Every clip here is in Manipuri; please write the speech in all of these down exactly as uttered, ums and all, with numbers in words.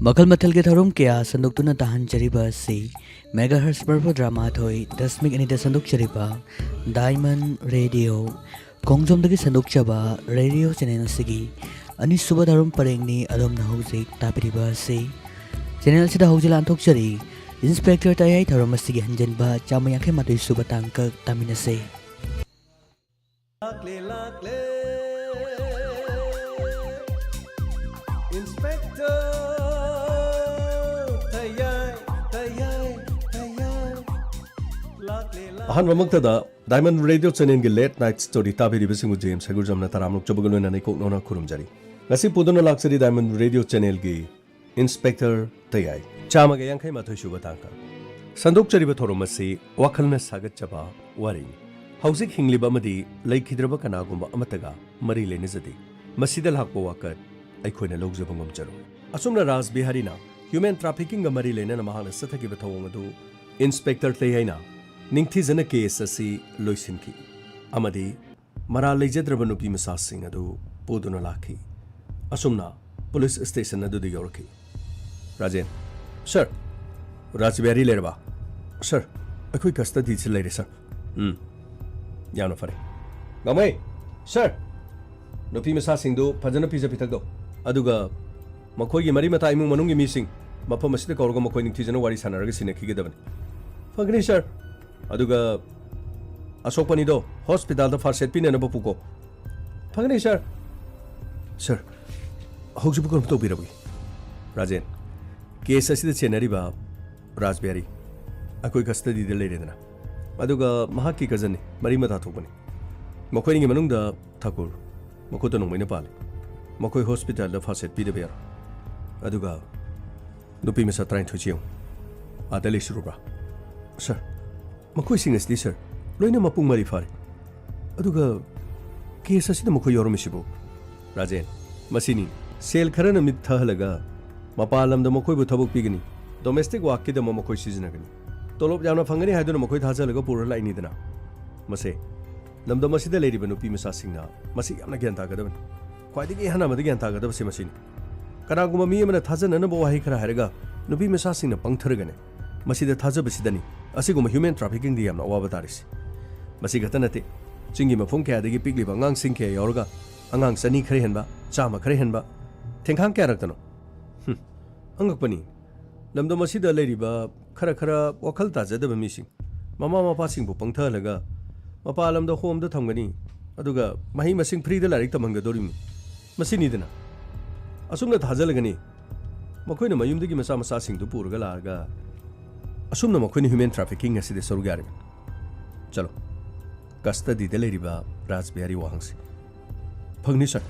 ꯃꯈꯜ ꯃꯊꯦꯜꯒꯤ ꯊꯧꯔꯝ ꯀꯌꯥ ꯁꯟꯗꯣꯛꯇꯨꯅ ꯇꯥꯍꯟꯖꯔꯤꯕ ꯑꯁꯤ ꯃꯦꯒꯥꯍꯔꯁ ꯃꯔꯐꯨ ꯇꯔꯥꯃꯥꯊꯣꯏ ꯗꯁꯃꯤꯛ ꯑꯅꯤꯗ ꯁꯟꯗꯣꯛꯆꯔꯤꯕ ꯗꯥꯏꯃꯟ ꯔꯦꯗꯤꯑꯣ ꯈꯣꯡꯖꯣꯝꯗꯒꯤ ꯁꯟꯗꯣꯛꯆꯕ ꯔꯦꯗꯤꯑꯣ ꯆꯦꯅꯦꯜ ꯑꯁꯤꯒꯤ ꯑꯅꯤꯁꯨꯕ ꯊꯧꯔꯝ ꯄꯔꯦꯡꯅꯤ꯫ ꯑꯗꯣꯝꯅ ꯍꯧꯖꯤꯛ ꯇꯥꯕꯤꯔꯤꯕ ꯑꯁꯤ ꯆꯦꯅꯦꯜ ꯑꯁꯤꯗ ꯍꯧꯖꯤꯛ ꯂꯥꯟꯊꯣꯛꯆꯔꯤ꯫ ꯏꯟꯁꯄꯦꯛꯇꯔ ꯇꯌꯥꯏ ꯊꯧꯔꯝ ꯑꯁꯤꯒꯤ ꯍꯟꯖꯤꯟꯕ ꯆꯥꯝꯃ ꯌꯥꯡꯈꯩ ꯃꯥꯊꯣꯏ ꯁꯨꯕ ꯇꯥꯡꯀꯛ ꯇꯥꯃꯤꯟꯅꯁꯦ꯫ ꯂꯥꯛꯂꯦ, ꯂꯥꯛꯂꯦ꯫ ꯏꯟꯁꯄꯦꯛꯇꯔ ꯇꯌꯥꯏ, ꯇꯌꯥꯏ, ꯇꯌꯥꯏ꯫ ꯂꯥꯛꯂꯦ, ꯂꯥꯛꯂꯦ꯫ ꯑꯍꯥꯟꯕꯃꯛꯇꯗ ꯗꯥꯏꯃꯟ ꯔꯦꯗꯤꯑꯣ ꯆꯦꯅꯦꯜꯒꯤ ꯂꯦꯠ ꯅꯥꯏꯠ ꯁ꯭ꯇꯣꯔꯤ ꯇꯥꯕꯤꯔꯤꯕꯁꯤꯡꯕꯨ ꯖꯦꯝꯁ ꯍꯩꯒꯨꯔꯖꯝꯅ ꯇꯔꯥꯝꯅ ꯑꯣꯛꯆꯕꯒ ꯂꯣꯏꯅꯅ ꯏꯀꯣꯛ ꯅꯧꯅ ꯈꯨꯔꯨꯝꯖꯔꯤ꯫ ꯉꯁꯤ ꯄꯨꯗꯨꯅ ꯂꯥꯛꯆꯔꯤ ꯗꯥꯏꯃꯟ ꯔꯦꯗꯤꯑꯣ ꯆꯦꯅꯦꯜꯒꯤ ꯏꯟꯁꯄꯦꯛꯇꯔ ꯇꯌꯥꯏ꯫ ꯆꯥꯝꯃꯒ ꯌꯥꯡꯈꯩ ꯃꯥꯊꯣꯏ ꯁꯨꯕ ꯇꯥꯡꯀꯛ꯫ ꯁꯟꯗꯣꯛꯆꯔꯤꯕ ꯊꯧꯔꯝ ꯑꯁꯤ ꯋꯥꯈꯜꯅ ꯁꯥꯒꯠꯆꯕ ꯋꯥꯔꯤꯅꯤ꯫ ꯍꯧꯖꯤꯛ ꯍꯤꯡꯂꯤꯕ ꯑꯃꯗꯤ ꯂꯩꯈꯤꯗ꯭ꯔꯕ ꯀꯅꯥꯒꯨꯝꯕ ꯑꯃꯠꯇꯒ ꯃꯔꯤ ꯂꯩꯅꯖꯗꯦ꯫ ꯃꯁꯤꯗ ꯂꯥꯛꯄ ꯋꯥꯀꯠ ꯑꯩꯈꯣꯏꯅ ꯂꯧꯖꯕ ꯉꯝꯖꯔꯣꯏ꯫ ꯑꯁꯨꯝꯅ ꯔꯥꯖ ꯕꯤꯍꯥꯔꯤꯅ ꯍ꯭ꯌꯨꯃꯦꯟ ꯇ꯭ꯔꯥꯐꯤꯀꯤꯡꯒ ꯃꯔꯤ ꯂꯩꯅꯅ ꯃꯍꯥꯛꯅ ꯆꯠꯊꯈꯤꯕ ꯊꯧꯑꯣꯡ ꯑꯗꯨ ꯏꯟꯁꯄꯦꯛꯇꯔ ꯇꯌꯥꯏꯅ ꯅꯤꯡꯊꯤꯖꯅ ꯀꯦꯁ ꯑꯁꯤ ꯂꯣꯏꯁꯤꯟꯈꯤ ꯑꯃꯗꯤ ꯃꯔꯥꯜ ꯂꯩꯖꯗ꯭ꯔꯕ ꯅꯨꯄꯤ ꯃꯆꯥꯁꯤꯡ ꯑꯗꯨ ꯄꯨꯗꯨꯅ ꯂꯥꯛꯈꯤ꯫ ꯑꯁꯨꯝꯅ ꯄꯨꯂꯤꯁ ꯁ꯭ꯇꯦꯁꯟ ꯑꯗꯨꯗ ꯌꯧꯔꯛꯈꯤ꯫ ꯔꯥꯖꯦꯟ, "ꯁꯔ, ꯔꯥꯖꯕꯤꯍꯥꯔꯤ ꯂꯩꯔꯕ?" "ꯁꯔ, ꯑꯩꯈꯣꯏ ꯀꯁꯇꯗꯤꯁꯤ ꯂꯩꯔꯦ, ꯁꯔ꯫" "ꯎꯝ, ꯌꯥꯝꯅ ꯐꯔꯦ꯫ ꯒꯥꯡꯃꯩ, ꯁꯔ, ꯅꯨꯄꯤ ꯃꯆꯥꯁꯤꯡꯗꯨ ꯐꯖꯅ ꯄꯤꯖ ꯄꯤꯊꯛꯇꯧ꯫ ꯑꯗꯨꯒ ꯃꯈꯣꯏꯒꯤ ꯃꯔꯤ ꯃꯇꯥ ꯏꯃꯨꯡ ꯃꯅꯨꯡꯒꯤ ꯃꯤꯁꯤꯡ ꯃꯐꯝ ꯑꯁꯤꯗ ꯀꯧꯔꯒ ꯃꯈꯣꯏ ꯅꯤꯡꯊꯤꯖꯅ ꯋꯥꯔꯤ ꯁꯥꯟꯅꯔꯒ ꯁꯤꯟꯅꯈꯤꯒꯗꯕꯅꯤ꯫" "ꯐꯒꯅꯤ, ꯁꯔ꯫" "ꯑꯗꯨꯒ ꯑꯁꯣꯛꯄꯅꯤꯗꯣ ꯍꯣꯁꯄꯤꯇꯥꯜꯗ ꯐꯥꯔꯁ ꯑꯦꯗ ꯄꯤꯅꯅꯕ ꯄꯨꯀꯣ꯫" "ꯐꯒꯅꯤ, ꯁꯔ꯫" "ꯁꯔ, ꯍꯧꯖꯤꯛꯄꯨ ꯀꯔꯝ ꯇꯧꯕꯤꯔꯕꯒꯦ?" "ꯔꯥꯖꯦꯟ, ꯀꯦꯁ ꯑꯁꯤꯗ ꯆꯦꯟꯅꯔꯤꯕ ꯔꯥꯖꯕꯤꯍꯥꯔꯤ ꯑꯩꯈꯣꯏ ꯀꯁꯇꯗꯤꯗ ꯂꯩꯔꯦꯗꯅ꯫ ꯑꯗꯨꯒ ꯃꯍꯥꯛꯀꯤ ꯀꯖꯟꯅꯤ, ꯃꯔꯤ ꯃꯇꯥ ꯊꯣꯛꯄꯅꯤ꯫ ꯃꯈꯣꯏ ꯑꯅꯤꯒꯤ ꯃꯅꯨꯡꯗ ꯊꯥꯀꯨꯔ, ꯃꯈꯨꯠꯇ ꯅꯣꯡꯃꯩꯅ ꯄꯥꯜꯂꯤ꯫ ꯃꯈꯣꯏ ꯍꯣꯁꯄꯤꯇꯥꯜꯗ ꯐꯥꯔꯁ ꯑꯦꯗ ꯄꯤꯗꯕ ꯌꯥꯔꯣꯏ꯫ ꯑꯗꯨꯒ ꯅꯨꯄꯤ ꯃꯆꯥ ꯇꯔꯥꯅꯤꯊꯣꯏꯁꯤ ꯌꯦꯡꯉꯨ꯫ ꯑꯥꯗ ꯂꯩꯁꯤꯔꯨꯕ꯭ꯔꯥ?" "ꯁꯔ, ꯃꯈꯣꯏꯁꯤꯡ ꯑꯁꯤꯗꯤ, ꯁꯔ, ꯂꯣꯏꯅ ꯃꯄꯨꯡ ꯃꯔꯩ ꯐꯥꯔꯦ꯫ ꯑꯗꯨꯒ ꯀꯦꯁ ꯑꯁꯤꯗ ꯃꯈꯣꯏ ꯌꯥꯎꯔꯝꯃꯤꯁꯤꯕꯨ?" "ꯔꯥꯖꯦꯟ, ꯃꯁꯤꯅꯤ꯫ ꯁꯦꯜ ꯈꯔꯅ ꯃꯤꯠ ꯊꯍꯜꯂꯒ ꯃꯄꯥꯟ ꯂꯝꯗ ꯃꯈꯣꯏꯕꯨ ꯊꯕꯛ ꯄꯤꯒꯅꯤ, ꯗꯣꯃꯦꯁꯇꯤꯛ ꯋꯥꯔꯛꯀꯤꯗꯃꯛ ꯃꯈꯣꯏ ꯁꯤꯖꯤꯟꯅꯒꯅꯤ꯫ ꯇꯣꯂꯣꯞ ꯌꯥꯝꯅ ꯐꯪꯒꯅꯤ ꯍꯥꯏꯗꯨꯅ ꯃꯈꯣꯏ ꯊꯥꯖꯍꯜꯂꯒ ꯄꯨꯔ ꯂꯥꯛꯏꯅꯤꯗꯅ꯫ ꯃꯁꯦ, ꯂꯝꯗꯝ ꯑꯁꯤꯗ ꯂꯩꯔꯤꯕ ꯅꯨꯄꯤ ꯃꯆꯥꯁꯤꯡꯅ ꯃꯁꯤ ꯌꯥꯝꯅ ꯒ꯭ꯌꯥꯟ ꯇꯥꯒꯗꯕꯅꯤ꯫ ꯈ꯭ꯋꯥꯏꯗꯒꯤ ꯏꯍꯥꯟ ꯍꯥꯟꯕꯗ ꯒ꯭ꯌꯥꯟ ꯇꯥꯒꯗꯕꯁꯦ ꯃꯁꯤꯅꯤ꯫ ꯀꯅꯥꯒꯨꯝꯕ ꯃꯤ ꯑꯃꯅ ꯊꯥꯖꯅꯅꯕ ꯋꯥꯍꯩ ꯈꯔ ꯍꯥꯏꯔꯒ ꯅꯨꯄꯤ ꯃꯆꯥꯁꯤꯡꯅ ꯄꯪꯊꯔꯒꯅꯦ꯫ ꯃꯁꯤꯗ ꯊꯥꯖꯕꯁꯤꯗꯅꯤ ꯑꯁꯤꯒꯨꯝꯕ human traffickingꯗꯤ ꯌꯥꯝꯅ ꯑꯋꯥꯕ ꯇꯥꯔꯤꯁꯤ꯫ ꯃꯁꯤ ꯈꯛꯇ ꯅꯠꯇꯦ, ꯆꯤꯡꯒꯤ ꯃꯐꯝ ꯀꯌꯥꯗꯒꯤ ꯄꯤꯛꯂꯤꯕ ꯑꯉꯥꯡꯁꯤꯡ ꯀꯌꯥ ꯌꯥꯎꯔꯒ ꯑꯉꯥꯡ ꯆꯅꯤ ꯈꯔ ꯍꯦꯟꯕ, ꯆꯥꯝꯃ ꯈꯔ ꯍꯦꯟꯕ, ꯊꯦꯡꯈꯥꯡ ꯀꯌꯥꯔꯛꯇꯅꯣ? ꯍꯨꯝ, ꯑꯉꯛꯄꯅꯤ꯫ ꯂꯝꯗꯝ ꯑꯁꯤꯗ ꯂꯩꯔꯤꯕ ꯈꯔ ꯈꯔ ꯋꯥꯈꯜ ꯇꯥꯖꯗꯕ ꯃꯤꯁꯤꯡ, ꯃꯃꯥ ꯃꯄꯥꯁꯤꯡꯕꯨ ꯄꯪꯊꯍꯜꯂꯒ ꯃꯄꯥꯟ ꯂꯝꯗ ꯍꯣꯝꯗ ꯊꯝꯒꯅꯤ, ꯑꯗꯨꯒ ꯃꯍꯩ ꯃꯁꯤꯡ freeꯗ ꯂꯥꯏꯔꯤꯛ ꯇꯝꯍꯟꯒꯗꯧꯔꯤꯕꯅꯤ꯫ ꯃꯁꯤꯅꯤꯗꯅ꯫ ꯑꯁꯨꯝꯅ ꯊꯥꯖꯜꯂꯒꯅꯤ ꯃꯈꯣꯏꯅ ꯃꯌꯨꯝꯗꯒꯤ ꯃꯆꯥ ꯃꯆꯥꯁꯤꯡꯗꯨ ꯄꯨꯔꯒ ꯂꯥꯛꯑꯒ ꯑꯁꯨꯝꯅ ꯃꯈꯣꯏꯅ human trafficking ꯑꯁꯤꯗ ꯁꯔꯨꯛ ꯌꯥꯔꯤꯕꯅꯤ꯫ ꯆꯠꯂꯣ, custodyꯗ ꯂꯩꯔꯤꯕ ꯔꯥꯖꯕꯤꯍꯥꯔꯤ ꯋꯥꯍꯪꯁꯤ꯫ ꯐꯪꯅꯤ, sir꯫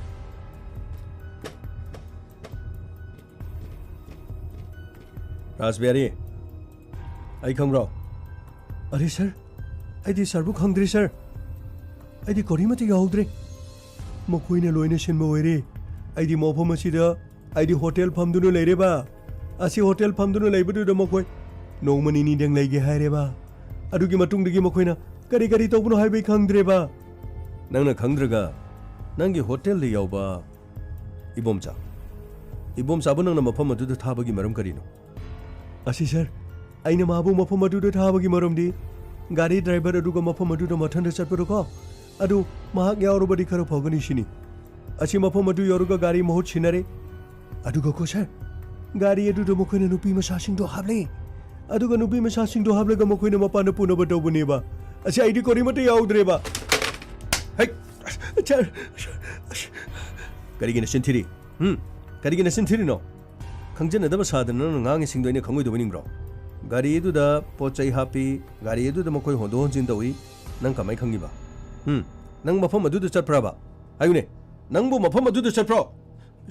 ꯔꯥꯖꯕꯤꯍꯥꯔꯤ, ꯑꯩ ꯈꯪꯕ꯭ꯔꯣ? ꯑꯔꯦ, sir, ꯑꯩꯗꯤ sirꯕꯨ ꯈꯪꯗ꯭ꯔꯦ, sir꯫ ꯑꯩꯗꯤ ꯀꯔꯤꯃꯠꯇ ꯌꯥꯎꯍꯧꯗ꯭ꯔꯦ꯫ ꯃꯈꯣꯏꯅ ꯂꯣꯏꯅ ꯁꯤꯟꯕ ꯑꯣꯏꯔꯦ꯫ ꯑꯩꯗꯤ ꯃꯐꯝ ꯑꯁꯤꯗ, ꯑꯩꯗꯤ hotel ꯐꯝꯗꯨꯅ ꯂꯩꯔꯦꯕ꯫ ꯑꯁꯤ hotel ꯐꯝꯗꯨꯅ ꯂꯩꯕꯗꯨꯗ ꯃꯈꯣꯏ ꯅꯣꯡꯃ ꯅꯤꯅꯤꯗꯪ ꯂꯩꯒꯦ ꯍꯥꯏꯔꯦꯕ꯫ ꯑꯗꯨꯒꯤ ꯃꯇꯨꯡꯗꯒꯤ ꯃꯈꯣꯏꯅ ꯀꯔꯤ ꯀꯔꯤ ꯇꯧꯕꯅꯣ ꯍꯥꯏꯕ ꯑꯩ ꯈꯪꯗ꯭ꯔꯦꯕ꯫ ꯅꯪꯅ ꯈꯪꯗ꯭ꯔꯒ ꯅꯪꯒꯤ hotelꯗ ꯌꯥꯎꯕ ꯏꯕꯣꯝꯆꯥ, ꯏꯕꯣꯝꯆꯥꯕꯨ ꯅꯪꯅ ꯃꯐꯝ ꯑꯗꯨꯗ ꯊꯥꯕꯒꯤ ꯃꯔꯝ ꯀꯔꯤꯅꯣ? ꯑꯁꯤ, sir, ꯑꯩꯅ ꯃꯥꯕꯨ ꯃꯐꯝ ꯑꯗꯨꯗ ꯊꯥꯕꯒꯤ ꯃꯔꯝꯗꯤ ꯒꯥꯔꯤ driver ꯑꯗꯨꯒ ꯃꯐꯝ ꯑꯗꯨꯗ ꯃꯊꯟꯇ ꯆꯠꯄꯗꯣꯀꯣ, ꯑꯗꯨ ꯃꯍꯥꯛ ꯌꯥꯎꯔꯕꯗꯤ ꯈꯔ ꯐꯒꯅꯤ ꯁꯤꯅꯤ꯫ ꯑꯁꯤ ꯃꯐꯝ ꯑꯗꯨ ꯌꯧꯔꯒ ꯒꯥꯔꯤ ꯃꯍꯨꯠ ꯁꯤꯟꯅꯔꯦ꯫ ꯑꯗꯨꯒꯀꯣ, sir, ꯒꯥꯔꯤ ꯑꯗꯨꯗ ꯃꯈꯣꯏꯅ ꯅꯨꯄꯤ ꯃꯆꯥꯁꯤꯡꯗꯣ ꯍꯥꯞꯂꯦ꯫ ꯑꯗꯨꯒ ꯅꯨꯄꯤ ꯃꯆꯥꯁꯤꯡꯗꯣ ꯍꯥꯞꯂꯒ ꯃꯈꯣꯏꯅ ꯃꯄꯥꯟꯗ ꯄꯨꯅꯕ ꯇꯧꯕꯅꯦꯕ꯫ ꯑꯁꯤ ꯑꯩꯗꯤ ꯀꯔꯤꯃꯠꯇ ꯌꯥꯎꯗ꯭ꯔꯦꯕ꯫ ꯍꯩ! Sir, ꯀꯔꯤꯒꯤ ꯅꯆꯤꯟ ꯊꯤꯔꯤ? ꯍꯨꯝ? ꯀꯔꯤꯒꯤ ꯅꯆꯤꯟ ꯊꯤꯔꯤꯅꯣ? ꯈꯪꯖꯟꯅꯗꯕ ꯁꯥꯗꯅ ꯅꯪꯅ ꯉꯥꯡꯉꯤꯁꯤꯡꯗꯣ ꯑꯩꯅ ꯈꯪꯉꯣꯏꯗꯧꯕ ꯅꯤꯡꯕ꯭ꯔꯣ? ꯒꯥꯔꯤ ꯑꯗꯨꯗ ꯄꯣꯠ ꯆꯩ ꯍꯥꯞꯄꯤ, ꯒꯥꯔꯤ ꯑꯗꯨꯗ ꯃꯈꯣꯏ ꯍꯣꯟꯗꯣꯛ ꯍꯣꯟꯖꯤꯟ ꯇꯧꯏ, ꯅꯪ ꯀꯃꯥꯏ ꯈꯪꯉꯤꯕ? ꯍꯨꯝ? ꯅꯪ ꯃꯐꯝ ꯑꯗꯨꯗ ꯆꯠꯄ꯭ꯔꯕ? ꯍꯥꯏꯌꯨꯅꯦ, ꯅꯪꯕꯨ ꯃꯐꯝ ꯑꯗꯨꯗ ꯆꯠꯄ꯭ꯔꯣ?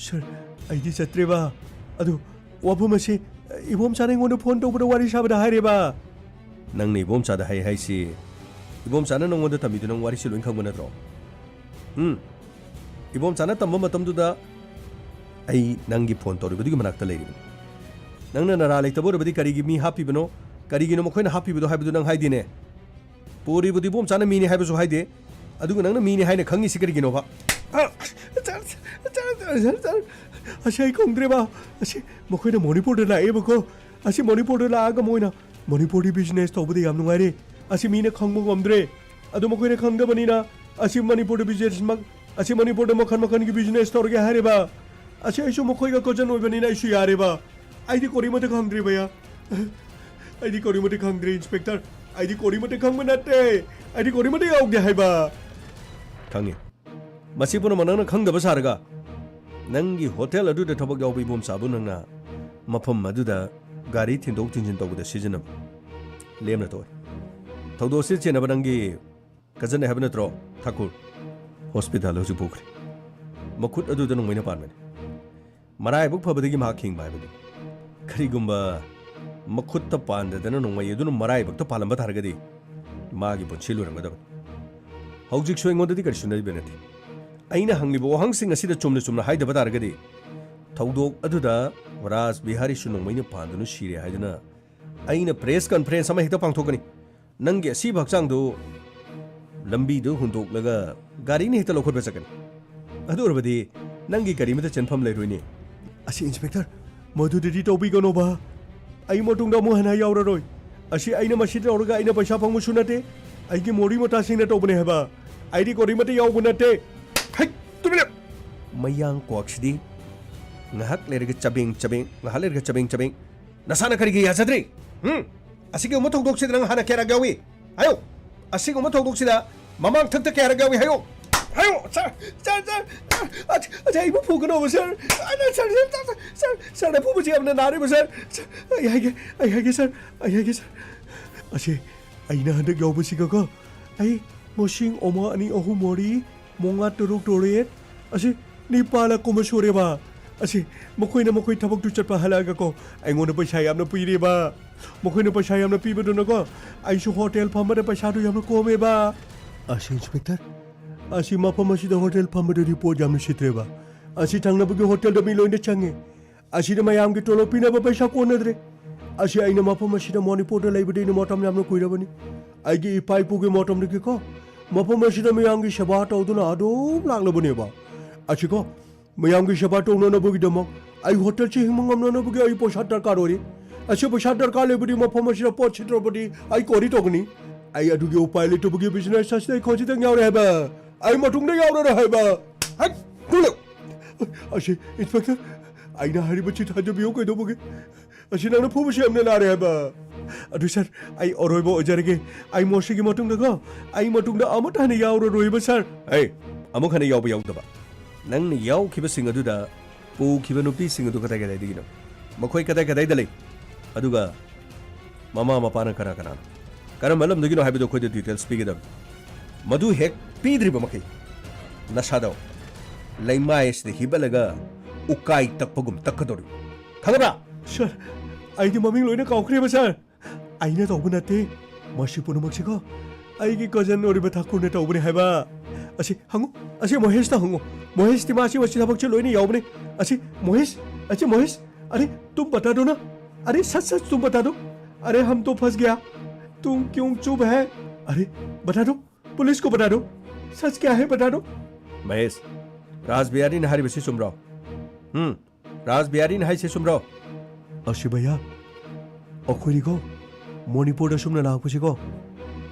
Sir, ꯑꯩꯗꯤ ꯆꯠꯇ꯭ꯔꯦꯕ꯫ ꯑꯗꯨ ꯋꯥꯐꯝ ꯑꯁꯤ ꯏꯕꯣꯝꯆꯥꯅ ꯑꯩꯉꯣꯟꯗ phone ꯇꯧꯕꯗ ꯋꯥꯔꯤ ꯁꯥꯕꯗ ꯍꯥꯏꯔꯦꯕ꯫ ꯅꯪꯅ ꯏꯕꯣꯝꯆꯥꯗ ꯍꯥꯏ ꯍꯥꯏꯁꯤ, ꯏꯕꯣꯝꯆꯥꯅ ꯅꯪꯉꯣꯟꯗ ꯇꯝꯃꯤꯗꯨ ꯅꯪ ꯋꯥꯔꯤꯁꯤ ꯂꯣꯏ ꯈꯪꯕ ꯅꯠꯇ꯭ꯔꯣ? ꯎꯝ? ꯏꯕꯣꯝꯆꯥꯅ ꯇꯝꯕ ꯃꯇꯝꯗꯨꯗ ꯑꯩ ꯅꯪꯒꯤ phone ꯇꯧꯔꯤꯕꯗꯨꯒꯤ ꯃꯅꯥꯛꯇ ꯂꯩꯔꯤꯕꯅꯤ꯫ ꯅꯪꯅ ꯅꯔꯥ ꯂꯩꯇꯕ ꯑꯣꯏꯔꯕꯗꯤ ꯀꯔꯤꯒꯤ ꯃꯤ ꯍꯥꯞꯄꯤꯕꯅꯣ, ꯀꯔꯤꯒꯤꯅꯣ ꯃꯈꯣꯏꯅ ꯍꯥꯞꯄꯤꯕꯗꯣ ꯍꯥꯏꯕꯗꯨ ꯅꯪ ꯍꯥꯏꯗꯦꯅꯦ꯫ ꯄꯨꯔꯤꯕꯗꯨ ꯏꯕꯣꯝꯆꯥꯅ ꯃꯤꯅꯤ ꯍꯥꯏꯕꯁꯨ ꯍꯥꯏꯗꯦ, ꯑꯗꯨꯒ ꯅꯪꯅ ꯃꯤꯅꯤ ꯍꯥꯏꯅ ꯈꯪꯉꯤꯁꯤ ꯀꯔꯤꯒꯤꯅꯣꯕ? ꯁꯥꯔ, ꯁꯥꯔ, ꯁꯥꯔ, ꯁꯥꯔ, ꯁꯥꯔ, ꯑꯁꯤ ꯑꯩ ꯈꯪꯗ꯭ꯔꯦꯕ꯫ ꯑꯁꯤ ꯃꯈꯣꯏꯅ ꯃꯅꯤꯄꯨꯔꯗ ꯂꯥꯛꯑꯦꯕꯀꯣ꯫ ꯑꯁꯤ ꯃꯅꯤꯄꯨꯔꯗ ꯂꯥꯛꯑꯒ ꯃꯣꯏꯅ ꯃꯅꯤꯄꯨꯔꯗꯤ ꯕꯤꯖꯤꯅꯦꯁ ꯇꯧꯕꯗ ꯌꯥꯝ ꯅꯨꯡꯉꯥꯏꯔꯦ꯫ ꯑꯁꯤ ꯃꯤꯅ ꯈꯪꯕ ꯉꯝꯗ꯭ꯔꯦ꯫ ꯑꯗꯨ ꯃꯈꯣꯏꯅ ꯈꯪꯗꯕꯅꯤꯅ ꯑꯁꯤ ꯃꯅꯤꯄꯨꯔꯗ ꯕꯤꯖꯤꯅꯦꯁ ꯃꯛ-, ꯑꯁꯤ ꯃꯅꯤꯄꯨꯔꯗ ꯃꯈꯜ ꯃꯈꯜꯒꯤ ꯕꯤꯖꯤꯅꯦꯁ ꯇꯧꯔꯒꯦ ꯍꯥꯏꯔꯦꯕ꯫ ꯑꯁꯤ ꯑꯩꯁꯨ ꯃꯈꯣꯏꯒ ꯀꯖꯟ ꯑꯣꯏꯕꯅꯤꯅ ꯑꯩꯁꯨ ꯌꯥꯔꯦꯕ꯫ ꯑꯩꯗꯤ ꯀꯔꯤꯃꯠꯇ ꯈꯪꯗ꯭ꯔꯦ ꯚꯩꯌꯥ꯫ ꯑꯩꯗꯤ ꯀꯔꯤꯃꯠꯇ ꯈꯪꯗ꯭ꯔꯦ ꯏꯟꯁꯄꯦꯛꯇꯔ꯫ ꯑꯩꯗꯤ ꯀꯔꯤꯃꯠꯇ ꯈꯪꯕ ꯅꯠꯇꯦ꯫ ꯑꯩꯗꯤ ꯀꯔꯤꯃꯠꯇ ꯌꯥꯎꯗꯦ ꯍꯥꯏꯕ꯫ ꯈꯪꯉꯤ꯫ ꯃꯁꯤ ꯄꯨꯝꯅꯃꯛ ꯅꯪꯅ ꯈꯪꯗꯕ ꯁꯥꯔꯒ ꯅꯪꯒꯤ ꯍꯣꯇꯦꯜ ꯑꯗꯨꯗ ꯊꯕꯛ ꯌꯥꯎꯕ ꯏꯕꯣꯝꯆꯥꯕꯨ ꯅꯪꯅ ꯃꯐꯝ ꯑꯗꯨꯗ ꯒꯥꯔꯤ ꯊꯤꯟꯗꯣꯛ ꯊꯤꯟꯖꯤꯟ ꯇꯧꯕꯗ ꯁꯤꯖꯤꯟꯅꯕ ꯂꯦꯝꯅ ꯇꯣꯛꯑꯦ꯫ ꯊꯧꯗꯣꯛ ꯑꯁꯤ ꯆꯦꯟꯅꯕ ꯅꯪꯒꯤ ꯀꯖꯟ ꯍꯥꯏꯕ ꯅꯠꯇ꯭ꯔꯣ, ꯊꯥꯀꯨꯔ? ꯍꯣꯁꯄꯤꯇꯥꯜꯗ ꯍꯧꯖꯤꯛ ꯄꯨꯈ꯭ꯔꯦ꯫ ꯃꯈꯨꯠ ꯑꯗꯨꯗ ꯅꯣꯡꯃꯩꯅ ꯄꯥꯟꯕꯅꯤ꯫ ꯃꯔꯥꯏꯕꯛ ꯐꯕꯗꯒꯤ ꯃꯍꯥꯛ ꯍꯤꯡꯕ ꯍꯥꯏꯕꯗꯨꯅꯤ꯫ ꯀꯔꯤꯒꯨꯝꯕ ꯃꯈꯨꯠꯇ ꯄꯥꯟꯗꯗꯅ ꯅꯣꯡꯃꯩ ꯑꯗꯨꯅ ꯃꯔꯥꯏꯕꯛꯇ ꯄꯥꯜꯂꯝꯕ ꯇꯥꯔꯒꯗꯤ ꯃꯥꯒꯤ ꯄꯨꯟꯁꯤ ꯂꯣꯏꯔꯝꯒꯗꯕꯅꯤ꯫ ꯍꯧꯖꯤꯛꯁꯨ ꯑꯩꯉꯣꯟꯗꯗꯤ ꯀꯔꯤꯁꯨ ꯅꯠꯇꯦ꯫ ꯑꯩꯅ ꯍꯪꯂꯤꯕ ꯋꯥꯍꯪꯁꯤꯡ ꯑꯁꯤꯗ ꯆꯨꯝꯅ ꯆꯨꯝꯅ ꯍꯥꯏꯗꯕ ꯇꯥꯔꯒꯗꯤ ꯊꯧꯗꯣꯛ ꯑꯗꯨꯗ ꯔꯥꯖ ꯕꯤꯍꯥꯔꯤꯁꯨ ꯅꯣꯡꯃꯩꯅ ꯄꯥꯟꯗꯨꯅ ꯁꯤꯔꯦ ꯍꯥꯏꯗꯨꯅ ꯑꯩꯅ ꯄ꯭ꯔꯦꯁ ꯀꯟꯐꯔꯦꯟꯁ ꯑꯃ ꯍꯦꯛꯇ ꯄꯥꯡꯊꯣꯛꯀꯅꯤ꯫ ꯅꯪꯒꯤ ꯑꯁꯤꯕ ꯍꯛꯆꯥꯡꯗꯨ ꯂꯝꯕꯤꯗ ꯍꯨꯟꯗꯣꯛꯂꯒ ꯒꯥꯔꯤꯅ ꯍꯦꯛꯇ ꯂꯧꯈꯠꯄ ꯆꯠꯀꯅꯤ꯫ ꯑꯗꯨ ꯑꯣꯏꯔꯕꯗꯤ ꯅꯪꯒꯤ ꯀꯔꯤꯃꯇ ꯆꯦꯟꯐꯝ ꯂꯩꯔꯣꯏꯅꯦ꯫ ꯑꯁꯤ ꯏꯟꯁꯄꯦꯛꯇꯔ, ꯃꯗꯨꯗꯗꯤ ꯇꯧꯕꯤꯒꯅꯣꯕ꯫ ꯑꯩ ꯃꯇꯨꯡꯗ ꯑꯃꯨꯛ ꯍꯟꯅ ꯌꯥꯎꯔꯔꯣꯏ꯫ ꯑꯁꯤ ꯑꯩꯅ ꯃꯁꯤ ꯇꯧꯔꯒ ꯑꯩꯅ ꯄꯩꯁꯥ ꯐꯪꯕꯁꯨ ꯅꯠꯇꯦ, ꯑꯩꯒꯤ ꯃꯣꯔꯤ ꯃꯇꯥꯁꯤꯡꯅ ꯇꯧꯕꯅꯦ ꯍꯥꯏꯕ꯫ ꯑꯩꯗꯤ ꯀꯔꯤꯃꯇ ꯌꯥꯎꯕ ꯅꯠꯇꯦ꯫ ꯍꯩ, ꯇꯨꯃꯤꯟꯅ! ꯃꯌꯥꯡ ꯀ꯭ꯋꯥꯛꯁꯤꯗꯤ ꯉꯥꯏꯍꯥꯛ ꯂꯩꯔꯒ ꯆꯕꯦꯡ ꯆꯕꯦꯡ, ꯉꯥꯏꯍꯥꯛ ꯂꯩꯔꯒ ꯆꯕꯦꯡ ꯆꯕꯦꯡ꯫ ꯅꯁꯥꯅ ꯀꯔꯤꯒꯤ ꯌꯥꯖꯗ꯭ꯔꯤ? ꯎꯝ? ꯑꯁꯤꯒꯨꯝꯕ ꯊꯧꯗꯣꯛꯁꯤꯗ ꯅꯪ ꯍꯥꯟꯅ ꯀꯌꯥꯔꯛ ꯌꯥꯎꯏ? ꯍꯥꯏꯌꯨ꯫ ꯑꯁꯤꯒꯨꯝꯕ ꯊꯧꯗꯣꯛꯁꯤꯗ ꯃꯃꯥꯡ ꯊꯛꯇ ꯀꯌꯥꯔꯛ ꯌꯥꯎꯏ? ꯍꯥꯏꯌꯨ꯫ ꯍꯥꯏꯌꯨ꯫ ꯁꯥꯔ, ꯁꯥꯔ, ꯁꯥꯔ, ꯑꯁ, ꯑꯁ, ꯑꯩꯕꯨ ꯐꯨꯒꯅꯣꯕ, ꯁꯥꯔ꯫ ꯁꯥꯔ, ꯁꯥꯔ, ꯁꯥꯔ, ꯁꯥꯔ, ꯁꯥꯔ, ꯑꯐꯨꯕꯁꯤ ꯌꯥꯝꯅ ꯅꯥꯔꯦꯕ, ꯁꯥꯔ꯫ ꯁꯥꯔ, ꯑꯩ ꯍꯥꯏꯒꯦ, ꯑꯩ ꯍꯥꯏꯒꯦ, ꯁꯥꯔ, ꯑꯩ ꯍꯥꯏꯒꯦ, ꯁꯥꯔ꯫ ꯑꯁꯤ ꯑꯩꯅ ꯍꯟꯗꯛ ꯌꯥꯎꯕꯁꯤꯒꯀꯣ, ꯑꯩ ꯃꯁꯤꯡ ꯑꯃ, ꯑꯅꯤ, ꯑꯍꯨꯝ, ꯃꯔꯤ, ꯃꯉꯥ, ꯇꯔꯨꯛ, ꯇꯔꯦꯠ, ꯑꯁꯤ ꯅꯤꯄꯥꯜꯂꯛ ꯀꯨꯝꯕ ꯁꯨꯔꯦꯕ꯫ ꯑꯁꯤ ꯃꯈꯣꯏꯅ ꯃꯈꯣꯏ ꯊꯕꯛꯇꯨ ꯆꯠꯄ ꯍꯜꯂꯛꯑꯒꯀꯣ, ꯑꯩꯉꯣꯟꯗ ꯄꯩꯁꯥ ꯌꯥꯝꯅ ꯄꯤꯔꯦꯕ꯫ ꯃꯈꯣꯏꯅ ꯄꯩꯁꯥ ꯌꯥꯝꯅ ꯄꯤꯕꯗꯨꯅꯀꯣ, ꯑꯩꯁꯨ ꯍꯣꯇꯦꯜ ꯐꯝꯕꯗ ꯄꯩꯁꯥꯗꯨ ꯌꯥꯝꯅ ꯀꯣꯝꯃꯦꯕ꯫ ꯑꯁꯤ ꯏꯟꯁꯄꯦꯛꯇꯔ, ꯑꯁꯤ ꯃꯐꯝ ꯑꯁꯤꯗ ꯍꯣꯇꯦꯜ ꯐꯝꯕꯗꯗꯤ ꯄꯣꯠ ꯌꯥꯝꯅ ꯁꯤꯠꯇ꯭ꯔꯦꯕ꯫ ꯑꯁꯤ ꯊꯪꯅꯕꯒꯤ ꯍꯣꯇꯦꯜꯗ ꯃꯤ ꯂꯣꯏꯅ ꯆꯪꯉꯦ꯫ ꯑꯁꯤꯗ ꯃꯌꯥꯝꯒꯤ ꯇꯣꯂꯣꯞ ꯄꯤꯅꯕ ꯄꯩꯁꯥ ꯀꯣꯟꯅꯗ꯭ꯔꯦ꯫ ꯑꯁꯤ ꯑꯩꯅ ꯃꯐꯝ ꯑꯁꯤꯗ ꯃꯅꯤꯄꯨꯔꯗ ꯂꯩꯕꯗꯤ ꯑꯩꯅ ꯃꯇꯝ ꯌꯥꯝꯅ ꯀꯨꯏꯔꯕꯅꯤ꯫ ꯑꯩꯒꯤ ꯏꯄꯥ ꯏꯄꯨꯒꯤ ꯃꯇꯝꯗꯒꯤꯀꯣ, ꯃꯐꯝ ꯑꯁꯤꯗ ꯃꯤꯌꯥꯝꯒꯤ ꯁꯦꯕꯥ ꯇꯧꯗꯨꯅ ꯑꯗꯨꯝ ꯂꯥꯛꯂꯕꯅꯦꯕ꯫ ꯑꯁꯤꯀꯣ, ꯃꯌꯥꯝꯒꯤ ꯁꯦꯕꯥ ꯇꯧꯅꯅꯕꯒꯤꯗꯃꯛ ꯑꯩ ꯍꯣꯇꯦꯜꯁꯤ ꯍꯤꯡꯕ ꯉꯝꯅꯅꯕꯒꯤ ꯑꯩ ꯄꯩꯁꯥ ꯗꯔꯀꯥꯔ ꯑꯣꯏꯔꯤ꯫ ꯑꯁꯤ ꯄꯩꯁꯥ ꯗꯔꯀꯥꯔ ꯂꯩꯕꯗꯤ ꯃꯐꯝ ꯑꯁꯤꯗ ꯄꯣꯠ ꯁꯤꯠꯇ꯭ꯔꯕꯗꯤ ꯑꯩ ꯀꯣꯔꯤ ꯇꯧꯒꯅꯤ꯫ ꯑꯩ ꯑꯗꯨꯒꯤ ꯎꯄꯥꯏ ꯂꯩꯇꯕꯒꯤ ꯕꯤꯖꯤꯅꯦꯁ ꯑꯁꯤꯗ ꯑꯩ ꯈꯣꯟꯁꯤꯗꯪ ꯌꯥꯎꯔꯦ ꯍꯥꯏꯕ꯫ ꯑꯩ ꯃꯇꯨꯡꯗ ꯌꯥꯎꯔꯔꯣꯏ ꯍꯥꯏꯕ꯫ ꯍꯠ! ꯊꯨꯂꯨ! ꯑꯁꯤ, ꯏꯟꯁꯄꯦꯛꯇꯔ, ꯑꯩꯅ ꯍꯥꯏꯔꯤꯕꯁꯤ ꯊꯥꯖꯕꯤꯌꯨ ꯀꯩꯗꯧꯕꯒꯦ? ꯑꯁꯤ ꯅꯪꯅ ꯐꯨꯕꯁꯤ ꯌꯥꯝꯅ ꯂꯥꯔꯦ ꯍꯥꯏꯕ꯫ ꯑꯗꯨ ꯁꯥꯔ, ꯑꯩ ꯑꯔꯣꯏꯕ ꯑꯣꯏꯖꯔꯒꯦ꯫ ꯑꯩ ꯃꯣꯁꯤꯒꯤ ꯃꯇꯨꯡꯗꯀꯣ, ꯑꯩ ꯃꯇꯨꯡꯗ ꯑꯃꯨꯛ ꯍꯟꯅ ꯌꯥꯎꯔꯔꯣꯏꯕ ꯁꯥꯔ꯫ ꯑꯩ ꯑꯃꯨꯛ ꯍꯟꯅ ꯌꯥꯎꯕ ꯌꯥꯎꯗꯕ? ꯅꯪꯅ ꯌꯥꯎꯈꯤꯕꯁꯤꯡ ꯑꯗꯨꯗ ꯄꯨꯈꯤꯕ ꯅꯨꯄꯤꯁꯤꯡ ꯑꯗꯨ ꯀꯗꯥꯏ ꯀꯗꯥꯏꯗꯒꯤꯅꯣ? ꯃꯈꯣꯏ ꯀꯗꯥꯏ ꯀꯗꯥꯏꯗ ꯂꯩ? ꯑꯗꯨꯒ ꯃꯃꯥ ꯃꯄꯥꯅ ꯀꯅꯥ ꯀꯅꯥꯅꯣ? ꯀꯔꯝꯕ ꯂꯝꯗꯒꯤꯅꯣ ꯍꯥꯏꯕꯗꯨ ꯑꯩꯈꯣꯏꯗ ꯗꯤꯇꯦꯜꯁ ꯄꯤꯒꯗꯕꯅꯤ꯫ ꯃꯗꯨ ꯍꯦꯛ ꯄꯤꯗ꯭ꯔꯤꯕ ꯃꯈꯩ ꯅꯁꯥꯗꯣ ꯂꯩꯃꯥꯏ ꯑꯁꯤꯗ ꯍꯤꯞꯍꯜꯂꯒ ꯎꯀꯥꯏ ꯇꯛꯄꯒꯨꯝ ꯇꯛꯀꯗꯧꯔꯤꯕ꯫ ꯈꯪꯉꯕ꯭ꯔꯥ? ꯁꯥꯔ, ꯑꯩꯗꯤ ꯃꯃꯤꯡ ꯂꯣꯏꯅ ꯀꯥꯎꯈ꯭ꯔꯦꯕ ꯁꯥꯔ꯫ ꯑꯩꯅ ꯇꯧꯕ ꯅꯠꯇꯦ꯫ ꯃꯁꯤ ꯄꯨꯝꯅꯃꯛꯁꯤꯀꯣ, ꯑꯩꯒꯤ ꯀꯖꯟ ꯑꯣꯏꯔꯤꯕ ꯊꯥꯀꯨꯔꯅ ꯇꯧꯕꯅꯤ ꯍꯥꯏꯕ꯫ ꯑꯁꯤ ꯍꯪꯉꯨ, ꯑꯁꯤ ꯃꯣꯍꯦꯁꯇ ꯍꯪꯉꯨ꯫ ꯃꯣꯍꯦꯁꯇꯤ ꯃꯥꯁꯤ ꯃꯁꯤ ꯊꯕꯛꯁꯤ ꯂꯣꯏꯅ ꯌꯥꯎꯕꯅꯤ꯫ ꯑꯁꯤ ꯃꯣꯍꯦꯁ, ꯑꯁꯤ ꯃꯣꯍꯦꯁ, ꯑꯔꯦ, ꯇꯨꯝ ꯕꯇꯥꯗꯣ ꯅ? ꯑꯔꯦ, ꯁꯠ ꯁꯠ ꯇꯨꯝ ꯕꯇꯥꯗꯣ꯫ अरे हम तो फंस गया। तुम क्यों चुप है? अरे बता दो, पुलिस को बता दो। सच क्या है बता दो। ꯃꯍꯦꯁ, ꯔꯥꯖ ꯕꯤꯍꯥꯔꯤꯅ ꯍꯥꯏꯔꯤꯕꯁꯤ ꯆꯨꯝꯕ꯭ꯔꯣ? ꯎꯝ, ꯔꯥꯖ ꯕꯤꯍꯥꯔꯤꯅ ꯍꯥꯏꯁꯦ ꯆꯨꯝꯕ꯭ꯔꯣ? ꯑꯁꯤ ꯚꯩꯌꯥ, ꯑꯩꯈꯣꯏꯅꯤꯀꯣ ꯃꯅꯤꯄꯨꯔꯗ ꯁꯨꯝꯅ ꯂꯥꯛꯄꯁꯤꯀꯣ,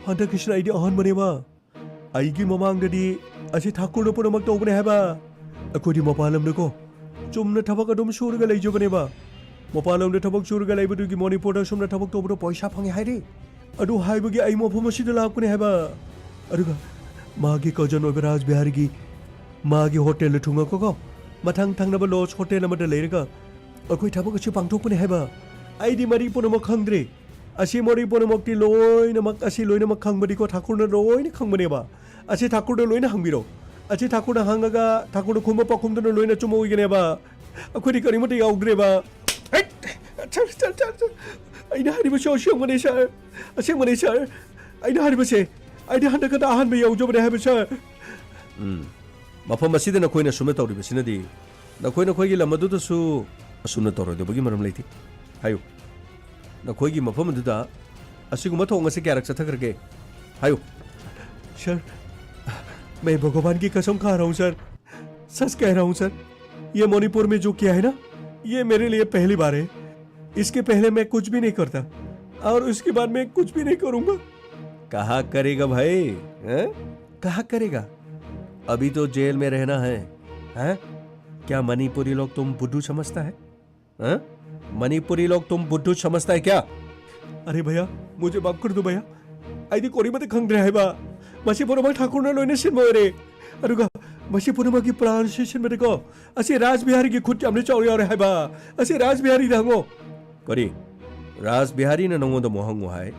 ꯍꯟꯗꯛꯀꯤꯁꯤꯅ ꯑꯩꯗꯤ ꯑꯍꯥꯟꯕꯅꯦꯕ꯫ ꯑꯩꯒꯤ ꯃꯃꯥꯡꯗꯗꯤ ꯑꯁꯤ ꯊꯥꯀꯨꯔꯅ ꯄꯨꯝꯅꯃꯛ ꯇꯧꯕꯅꯦ ꯍꯥꯏꯕ꯫ ꯑꯩꯈꯣꯏꯗꯤ ꯃꯄꯥꯟ ꯂꯝꯗꯀꯣ ꯆꯨꯝꯅ ꯊꯕꯛ ꯑꯗꯨꯝ ꯁꯨꯔꯒ ꯂꯩꯖꯕꯅꯦꯕ꯫ ꯃꯄꯥꯟ ꯂꯝꯗ ꯊꯕꯛ ꯁꯨꯔꯒ ꯂꯩꯕꯗꯨꯒꯤ ꯃꯅꯤꯄꯨꯔꯗ ꯁꯨꯝꯅ ꯊꯕꯛ ꯇꯧꯕꯗ ꯄꯩꯁꯥ ꯐꯪꯉꯦ ꯍꯥꯏꯔꯤ꯫ ꯑꯗꯨ ꯍꯥꯏꯕꯒꯤ ꯑꯩ ꯃꯐꯝ ꯑꯁꯤꯗ ꯂꯥꯛꯄꯅꯦ ꯍꯥꯏꯕ꯫ ꯑꯗꯨꯒ ꯃꯥꯒꯤ ꯀꯖꯟ ꯑꯣꯏꯕ ꯔꯥꯖ ꯕꯤꯍꯥꯔꯤꯒꯤ ꯃꯥꯒꯤ ꯍꯣꯇꯦꯜꯗ ꯊꯨꯡꯉꯛꯄꯀꯣ, ꯃꯊꯪ ꯊꯪꯅꯕ ꯂꯣꯖ ꯍꯣꯇꯦꯜ ꯑꯃꯗ ꯂꯩꯔꯒ ꯑꯩꯈꯣꯏ ꯊꯕꯛ ꯑꯁꯤ ꯄꯥꯡꯊꯣꯛꯄꯅꯦ ꯍꯥꯏꯕ꯫ ꯑꯩꯗꯤ ꯃꯔꯤ ꯄꯨꯝꯅꯃꯛ ꯈꯪꯗ꯭ꯔꯦ꯫ ꯑꯁꯤ ꯃꯔꯤ ꯄꯨꯝꯅꯃꯛꯇꯤ ꯂꯣꯏꯅꯃꯛ, ꯑꯁꯤ ꯂꯣꯏꯅꯃꯛ ꯈꯪꯕꯗꯤꯀꯣ ꯊꯥꯀꯨꯔꯅ ꯂꯣꯏꯅ ꯈꯪꯕꯅꯦꯕ꯫ ꯑꯁꯤ ꯊꯥꯀꯨꯔꯗ ꯂꯣꯏꯅ ꯍꯪꯕꯤꯔꯣ꯫ ꯑꯁꯤ ꯊꯥꯀꯨꯔꯗ ꯍꯪꯉꯒ ꯊꯥꯀꯨꯔꯗ ꯈꯨꯝꯕ ꯄꯥꯎꯈꯨꯝꯗꯨꯅ ꯂꯣꯏꯅ ꯑꯆꯨꯝꯕ ꯑꯣꯏꯒꯅꯦꯕ꯫ ꯑꯩꯈꯣꯏꯗꯤ ꯀꯔꯤꯃꯠꯇ ꯌꯥꯎꯗ꯭ꯔꯦꯕ꯫ ꯍꯩꯠ! ꯁꯥꯔ, ꯁꯥꯔ, ꯁꯥꯔ, ꯁꯥꯔ, ꯑꯩꯅ ꯍꯥꯏꯔꯤꯕꯁꯤ ꯑꯁꯦꯡꯕꯅꯤ ꯁꯥꯔ, ꯑꯁꯦꯡꯕꯅꯤ ꯁꯥꯔ꯫ ꯑꯩꯅ ꯍꯥꯏꯔꯤꯕꯁꯦ, ꯑꯩꯗꯤ ꯍꯟꯗꯛ ꯈꯛꯇ ꯑꯍꯥꯟꯕ ꯌꯥꯎꯖꯕꯅꯦ ꯍꯥꯏꯕ ꯁꯥꯔ꯫ ꯎꯝ, ꯃꯐꯝ ꯑꯁꯤꯗ ꯅꯈꯣꯏꯅ ꯑꯁꯨꯝꯅ ꯇꯧꯔꯤꯕꯁꯤꯅꯗꯤ ꯅꯈꯣꯏ ꯅꯈꯣꯏꯒꯤ ꯂꯝ ꯑꯗꯨꯗꯁꯨ ꯑꯁꯨꯝꯅ ꯇꯧꯔꯣꯏꯗꯕꯒꯤ ꯃꯔꯝ ꯂꯩꯇꯦ꯫ ꯍꯥꯏꯌꯨ, ꯅꯈꯣꯏꯒꯤ ꯃꯐꯝ ꯑꯗꯨꯗ ꯑꯁꯤꯒꯨꯝꯕ ꯊꯧꯑꯣꯡ ꯑꯁꯤ ꯀꯌꯥꯔꯛ ꯆꯠꯊꯈ꯭ꯔꯒꯦ? ꯍꯥꯏꯌꯨ꯫ सर, मैं भगवान की कसम खा रहा हूँ सर, सच कह रहा हूँ सर। ये मणिपुर में जो किया है ना, ये मेरे लिए पहली बार है। इसके पहले मैं कुछ भी नहीं करता और उसके बाद मैं कुछ भी नहीं करूँगा। कहा करेगा भाई, हैं? कहा करेगा? अभी तो जेल में रहना है, हैं? क्या मणिपुरी लोग तुम बुद्धू समझता है? हैं? मणिपुरी लोग तुम बुद्धू समझता है क्या? अरे भैया, मुझे माफ कर दो भैया। ꯑꯩꯗꯤ ꯀꯔꯤꯃꯠꯇ ꯈꯪꯗ꯭ꯔꯦ ꯍꯥꯏꯕ꯫ ꯃꯁꯤ ꯄꯨꯝꯅꯃꯛ ꯊꯥꯀꯨꯔꯅ ꯂꯣꯏꯅ ꯁꯤꯟꯕ ꯑꯣꯏꯔꯦ꯫ ꯑꯗꯨꯒ ꯃꯁꯤ ꯄꯨꯝꯅꯃꯛꯀꯤ ꯄ꯭ꯂꯥꯟ ꯁꯤ ꯁꯤꯟꯕꯗꯀꯣ, ꯑꯁꯤ ꯔꯥꯖ ꯕꯤꯍꯥꯔꯤꯒꯤ ꯈꯨꯠ ꯌꯥꯝꯅ ꯆꯥꯎ ꯌꯥꯎꯔꯦ ꯍꯥꯏꯕ꯫ ꯑꯁꯤ ꯔꯥꯖ ꯕꯤꯍꯥꯔꯤꯗ ꯍꯪꯉꯣ꯫ ꯀꯔꯤ? ꯔꯥꯖ ꯕꯤꯍꯥꯔꯤꯅ ꯅꯉꯣꯟꯗ ꯑꯃꯨꯛ ꯍꯪꯉꯨ ꯍꯥꯏ?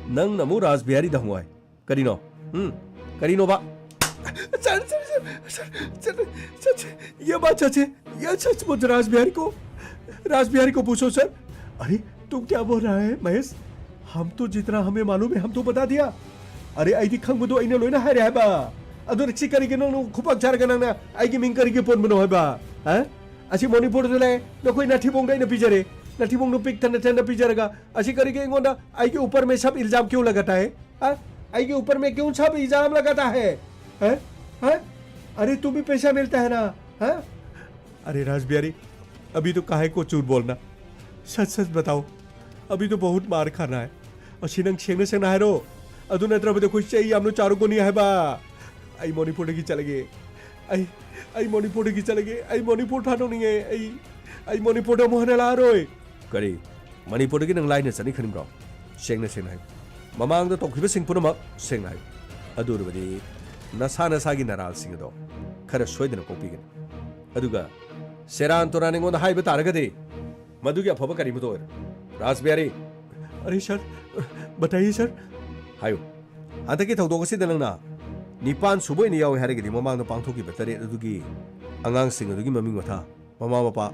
ꯅꯪꯅ ꯑꯃꯨꯛ ꯔꯥꯖ ꯕꯤꯍꯥꯔꯤꯗ ꯍꯪꯉꯨ ꯍꯥꯏ? ꯀꯔꯤꯅꯣ? ꯎꯝ? ꯀꯔꯤꯅꯣꯕ? Sir, sir, sir, sir, sir, सच, ये बात सच है। ये सच बोल राज बिहारी को, राज बिहारी को पूछो सर। अरे, तुम क्या बोल रहा है महेश? हम तो जितना हमें मालूम है, हम तो बता दिया। अरे, ꯑꯩꯗꯤ ꯈꯪꯕꯗꯣ ꯑꯩꯅ ꯂꯣꯏꯅ ꯍꯥꯏꯔꯦ ꯍꯥꯏꯕ꯫ ꯑꯗꯨꯅ ꯁꯤ ꯀꯔꯤꯒꯤꯅꯣ ꯅꯪ ꯈꯨꯄꯥꯛ ꯆꯥꯔꯒ ꯅꯪꯅ ꯑꯩꯒꯤ ꯃꯤꯡ ꯀꯔꯤꯒꯤ ꯄꯣꯟꯕꯅꯣ ꯍꯥꯏꯕ? ꯍꯥ? ꯑꯁꯤ ꯃꯅꯤꯄꯨꯔꯗ ꯂꯩ, ꯅꯈꯣꯏ ꯅꯥꯊꯤꯕꯣꯡꯗ ꯑꯩꯅ ꯄꯤꯖꯔꯦ꯫ ꯅꯥꯊꯤꯕꯣꯡꯗꯣ ꯄꯤꯛ ꯊꯟꯅ ꯊꯟꯅ ꯄꯤꯖꯔꯒ ꯑꯁꯤ ꯀꯔꯤꯒꯤ ꯑꯩꯉꯣꯟꯗ ꯑꯩꯒꯤ ऊपर में सब इल्जाम क्यों लगाता है? हाँ? आएगी ऊपर में क्यों सब इल्जाम लगाता है? हैं? हैं? अरे, तू भी पैसा मिलता है ना? हैं? अरे राज बिहारी, अभी तो काहे को झूठ बोलना, सच सच बताओ। अभी तो बहुत मार खाना है। ꯑꯁꯤ ꯅꯪ ꯁꯦꯡꯅ ꯁꯦꯡꯅ ꯍꯥꯏꯔꯣ꯫ ꯑꯗꯨ ꯅꯠꯇ꯭ꯔꯕꯗꯤ ꯑꯩꯈꯣꯏ ꯆꯩ ꯌꯥꯝꯅ ꯆꯥꯔꯨꯒꯅꯤ ꯍꯥꯏꯕ꯫ ꯑꯩ ꯃꯅꯤꯄꯨꯔꯗꯒꯤ ꯆꯠꯂꯒꯦ꯫ ꯑꯩ, ꯑꯩ ꯃꯅꯤꯄꯨꯔꯗꯒꯤ ꯆꯠꯂꯒꯦ꯫ ꯑꯩ ꯃꯅꯤꯄꯨꯔ ꯊꯥꯗꯣꯛꯅꯤꯡꯉꯦ꯫ ꯑꯩ, ꯑꯩ ꯃꯅꯤꯄꯨꯔꯗ ꯑꯃꯨꯛ ꯍꯟꯅ ꯂꯥꯛꯑꯔꯣꯏ꯫ ꯀꯔꯤ? ꯃꯅꯤꯄꯨꯔꯗꯒꯤ ꯅꯪ ꯂꯥꯏꯅ ꯆꯠꯅꯤ ꯈꯟꯕ꯭ꯔꯣ? ꯁꯦꯡꯅ ꯁꯦꯡꯅ ꯍꯥꯏꯌꯨ꯫ ꯃꯃꯥꯡꯗ ꯇꯧꯈꯤꯕꯁꯤꯡ ꯄꯨꯝꯅꯃꯛ ꯁꯦꯡꯅ ꯍꯥꯏꯌꯨ꯫ ꯑꯗꯨ ꯑꯣꯏꯔꯕꯗꯤ ꯅꯁꯥ ꯅꯁꯥꯒꯤ ꯅꯔꯥꯜꯁꯤꯡ ꯑꯗꯣ ꯈꯔ ꯁꯣꯏꯗꯅ ꯀꯣꯛꯄꯤꯒꯅꯤ꯫ ꯑꯗꯨꯒ ꯁꯦꯔꯥꯟ ꯇꯨꯔꯥꯟ ꯑꯩꯉꯣꯟꯗ ꯍꯥꯏꯕ ꯇꯥꯔꯒꯗꯤ ꯃꯗꯨꯒꯤ ꯑꯐꯕ ꯀꯔꯤꯃꯠꯇ ꯑꯣꯏꯔꯣꯏ꯫ ꯔꯥꯖ ꯕꯤꯍꯥꯔꯤ! अरे सर, बताइए सर। ꯍꯥꯏꯌꯨ꯫ ꯍꯟꯗꯛꯀꯤ ꯊꯧꯗꯣꯛ ꯑꯁꯤꯗ ꯅꯪꯅ ꯅꯤꯄꯥꯟ ꯁꯨꯕ ꯑꯣꯏꯅ ꯌꯥꯎꯏ ꯍꯥꯏꯔꯒꯗꯤ ꯃꯃꯥꯡꯗ ꯄꯥꯡꯊꯣꯛꯈꯤꯕ ꯇꯔꯦꯠ ꯑꯗꯨꯒꯤ ꯑꯉꯥꯡꯁꯤꯡ ꯑꯗꯨꯒꯤ ꯃꯃꯤꯡ ꯃꯊꯥ, ꯃꯃꯥ ꯃꯄꯥ,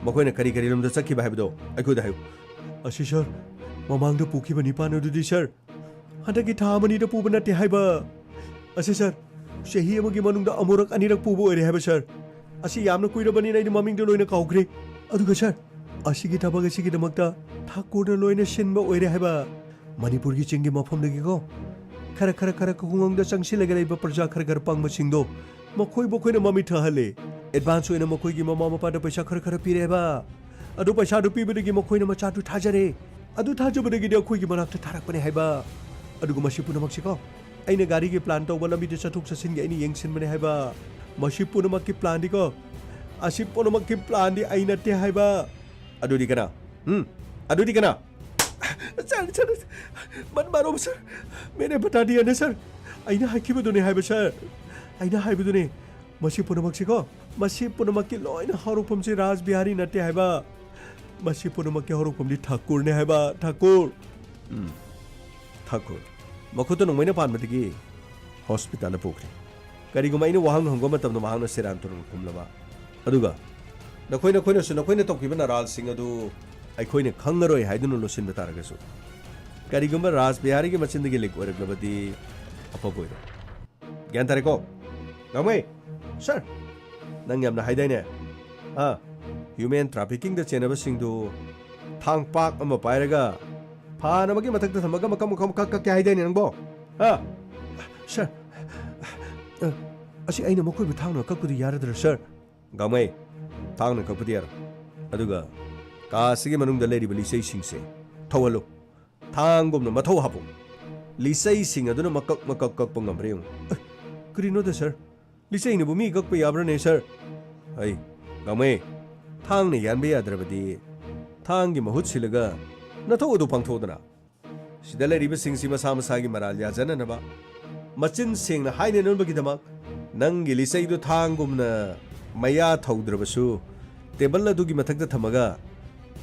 ꯃꯈꯣꯏꯅ ꯀꯔꯤ ꯀꯔꯤ ꯂꯝꯗ ꯆꯠꯈꯤꯕ ꯍꯥꯏꯕꯗꯣ ꯑꯩꯈꯣꯏꯗ ꯍꯥꯏꯌꯨ꯫ ꯑꯁꯤ ꯁꯔ, ꯃꯃꯥꯡꯗ ꯄꯨꯈꯤꯕ ꯅꯤꯄꯥꯟ ꯑꯗꯨꯗꯤ ꯁꯔ, ꯍꯟꯗꯛꯀꯤ ꯊꯥ ꯑꯃꯅꯤꯗ ꯄꯨꯕ ꯅꯠꯇꯦ ꯍꯥꯏꯕ꯫ ꯑꯁꯤ ꯁꯔ, ꯆꯍꯤ ꯑꯃꯒꯤ ꯃꯅꯨꯡꯗ ꯑꯃꯨꯔꯛ ꯑꯅꯤꯔꯛ ꯄꯨꯕ ꯑꯣꯏꯔꯦ ꯍꯥꯏꯕ ꯁꯔ꯫ ꯑꯁꯤ ꯌꯥꯝꯅ ꯀꯨꯏꯔꯕꯅꯤꯅ ꯑꯩꯗꯤ ꯃꯃꯤꯡꯗꯣ ꯂꯣꯏꯅ ꯀꯥꯎꯈ꯭ꯔꯦ꯫ ꯑꯗꯨꯒ ꯁꯔ, ꯑꯁꯤꯒꯤ ꯊꯕꯛ ꯑꯁꯤꯒꯤꯗꯃꯛꯇ ꯊꯥꯀꯨꯔꯅ ꯂꯣꯏꯅ ꯁꯤꯟꯕ ꯑꯣꯏꯔꯦ ꯍꯥꯏꯕ꯫ ꯃꯅꯤꯄꯨꯔꯒꯤ ꯆꯤꯡꯒꯤ ꯃꯐꯝꯗꯒꯤꯀꯣ ꯈꯔ ꯈꯔ ꯈꯔ ꯈꯨꯡꯒꯪꯗ ꯆꯪꯁꯤꯜꯂꯒ ꯂꯩꯕ ꯄ꯭ꯔꯖꯥ ꯈꯔ ꯈꯔ ꯄꯪꯕꯁꯤꯡꯗꯣ ꯃꯈꯣꯏ ꯃꯈꯣꯏꯅ ꯃꯃꯤꯠ ꯊꯛꯍꯜꯂꯦ꯫ ꯑꯦꯗꯚꯥꯟꯁ ꯑꯣꯏꯅ ꯃꯈꯣꯏꯒꯤ ꯃꯃꯥ ꯃꯄꯥꯗ ꯄꯩꯁꯥ ꯈꯔ ꯈꯔ ꯄꯤꯔꯦ ꯍꯥꯏꯕ꯫ ꯑꯗꯨ ꯄꯩꯁꯥꯗꯨ ꯄꯤꯕꯗꯒꯤ ꯃꯈꯣꯏꯅ ꯃꯆꯥꯗꯨ ꯊꯥꯖꯔꯦ꯫ ꯑꯗꯨ ꯊꯥꯖꯕꯗꯒꯤꯗꯤ ꯑꯩꯈꯣꯏꯒꯤ ꯃꯅꯥꯛꯇ ꯊꯥꯔꯛꯄꯅꯦ ꯍꯥꯏꯕ꯫ ꯑꯗꯨꯒ ꯃꯁꯤ ꯄꯨꯝꯅꯃꯛꯁꯤꯀꯣ, ꯑꯩꯅ ꯒꯥꯔꯤꯒꯤ ꯄ꯭ꯂꯥꯟ ꯇꯧꯕ, ꯂꯝꯕꯤꯗ ꯆꯠꯊꯣꯛ ꯆꯠꯁꯤꯟꯒꯤ ꯑꯩꯅ ꯌꯦꯡꯁꯤꯟꯕꯅꯦ ꯍꯥꯏꯕ꯫ ꯃꯁꯤ ꯄꯨꯝꯅꯃꯛꯀꯤ ꯄ꯭ꯂꯥꯟꯗꯤꯀꯣ, ꯑꯁꯤ ꯄꯨꯝꯅꯃꯛꯀꯤ ꯄ꯭ꯂꯥꯟꯗꯤ ꯑꯩ ꯅꯠꯇꯦ ꯍꯥꯏꯕ꯫ ꯑꯗꯨꯗꯤ ꯀꯅꯥ? ꯎꯝ? ꯑꯗꯨꯗꯤ ꯀꯅꯥ? ꯁꯥꯔ, ꯁꯥꯔ, ꯃꯟ ꯃꯥꯔꯣ, ꯁꯥꯔ꯫ ꯃꯦꯅꯦ ꯕꯇꯥ ꯗꯤꯌꯥ ꯅ, ꯁꯥꯔ꯫ ꯑꯩꯅ ꯍꯥꯏꯈꯤꯕꯗꯨꯅꯦ ꯍꯥꯏꯕ, ꯁꯥꯔ꯫ ꯑꯩꯅ ꯍꯥꯏꯕꯗꯨꯅꯦ꯫ ꯃꯁꯤ ꯄꯨꯝꯅꯃꯛꯁꯤꯀꯣ, ꯃꯁꯤ ꯄꯨꯝꯅꯃꯛꯀꯤ ꯂꯣꯏꯅ ꯍꯧꯔꯛꯐꯝꯁꯤ ꯔꯥꯖ ꯕꯤꯍꯥꯔꯤ ꯅꯠꯇꯦ ꯍꯥꯏꯕ꯫ ꯃꯁꯤ ꯄꯨꯝꯅꯃꯛꯀꯤ ꯍꯧꯔꯛꯐꯝꯗꯤ ꯊꯥꯀꯨꯔꯅꯦ ꯍꯥꯏꯕ, ꯊꯥꯀꯨꯔ꯫ ꯎꯝ, ꯊꯥꯀꯨꯔ꯫ ꯃꯈꯨꯠꯇ ꯅꯣꯡꯃꯩꯅ ꯄꯥꯟꯕꯗꯒꯤ ꯍꯣꯁꯄꯤꯇꯥꯜꯗ ꯄꯨꯈ꯭ꯔꯦ꯫ ꯀꯔꯤꯒꯨꯝꯕ ꯑꯩꯅ ꯋꯥꯍꯪ ꯍꯪꯕ ꯃꯇꯝꯗ ꯃꯍꯥꯛꯅ ꯁꯦꯔꯥꯟ ꯇꯨꯔꯥꯟ ꯈꯨꯝꯂꯕ꯫ ꯑꯗꯨꯒ ꯅꯈꯣꯏ, ꯅꯈꯣꯏꯅꯁꯨ ꯅꯈꯣꯏꯅ ꯇꯧꯈꯤꯕ ꯅꯔꯥꯜꯁꯤꯡ ꯑꯗꯨ ꯑꯩꯈꯣꯏꯅ ꯈꯪꯉꯔꯣꯏ ꯍꯥꯏꯗꯨꯅ ꯂꯣꯠꯁꯤꯟꯕ ꯇꯥꯔꯒꯁꯨ, ꯀꯔꯤꯒꯨꯝꯕ ꯔꯥꯖ ꯕꯤꯍꯥꯔꯤꯒꯤ ꯃꯆꯤꯟꯗꯒꯤ ꯂꯤꯛ ꯑꯣꯏꯔꯛꯂꯕꯗꯤ ꯑꯐꯕ ꯑꯣꯏꯔꯣꯏ꯫ ꯒ꯭ꯌꯥꯟ ꯇꯥꯔꯦꯀꯣ? ꯉꯥꯡꯃꯩ! ꯁꯥꯔ! ꯅꯪ ꯌꯥꯝꯅ ꯍꯥꯏꯗꯥꯏꯅꯦ? ꯑꯥ, ꯍ꯭ꯌꯨꯃꯦꯟ ꯇ꯭ꯔꯥꯐꯤꯀꯤꯡꯗ ꯆꯦꯟꯅꯕꯁꯤꯡꯗꯨ ꯊꯥꯡ ꯄꯥꯛ ꯑꯃ ꯄꯥꯏꯔꯒ ꯐꯥꯅꯕꯒꯤ ꯃꯊꯛꯇ ꯊꯝꯃꯒ ꯃꯀꯛ ꯃꯀꯛ ꯃꯀꯛ ꯀꯛꯀꯦ ꯍꯥꯏꯗꯥꯏꯅꯦ ꯅꯪꯕꯣ? ꯍꯥ? ꯁꯥꯔ, ꯑ, ꯑꯁꯤ ꯑꯩꯅ ꯃꯈꯣꯏꯕꯨ ꯊꯥꯡꯅ ꯀꯛꯄꯗꯨ ꯌꯥꯔꯗ꯭ꯔꯥ, ꯁꯥꯔ? ꯒꯥꯡꯃꯩ, ꯊꯥꯡꯅ ꯀꯛꯄꯗꯤ ꯌꯥꯔꯣꯏ꯫ ꯑꯗꯨꯒ ꯀꯥ ꯑꯁꯤꯒꯤ ꯃꯅꯨꯡꯗ ꯂꯩꯔꯤꯕ ꯂꯤꯆꯩꯁꯤꯡꯁꯦ ꯊꯧꯍꯜꯂꯨ꯫ ꯊꯥꯡꯒꯨꯝꯅ ꯃꯊꯧ ꯍꯥꯞꯄꯨ꯫ ꯂꯤꯆꯩꯁꯤꯡ ꯑꯗꯨꯅ ꯃꯀꯛ ꯃꯀꯛ ꯀꯛꯄ ꯉꯝꯕ꯭ꯔꯥ ꯌꯦꯡꯉꯨ꯫ ꯑꯦ, ꯀꯔꯤꯅꯣꯗ, ꯁꯥꯔ? ꯂꯤꯆꯩꯅꯕꯨ ꯃꯤ ꯀꯛꯄ ꯌꯥꯕ꯭ꯔꯥꯅꯦ, ꯁꯥꯔ? ꯑꯩ, ꯒꯥꯡꯃꯩ, ꯊꯥꯡꯅ ꯌꯥꯟꯕ ꯌꯥꯗ꯭ꯔꯕꯗꯤ ꯊꯥꯡꯒꯤ ꯃꯍꯨꯠ ꯁꯤꯜꯂꯒ ꯅꯊꯧ ꯑꯗꯨ ꯄꯥꯡꯊꯣꯛꯎꯗꯅ꯫ ꯁꯤꯗ ꯂꯩꯔꯤꯕꯁꯤꯡꯁꯤ ꯃꯁꯥ ꯃꯁꯥꯒꯤ ꯃꯔꯥꯜ ꯌꯥꯖꯅꯅꯕ, ꯃꯆꯤꯟ ꯁꯦꯡꯅ ꯍꯥꯏꯅꯅꯕꯒꯤꯗꯃꯛ ꯅꯪꯒꯤ ꯂꯤꯆꯩꯗꯨ ꯊꯥꯡꯒꯨꯝꯅ ꯃꯌꯥ ꯊꯧꯗ꯭ꯔꯕꯁꯨ ꯇꯦꯕꯜ ꯑꯗꯨꯒꯤ ꯃꯊꯛꯇ ꯊꯝꯃꯒ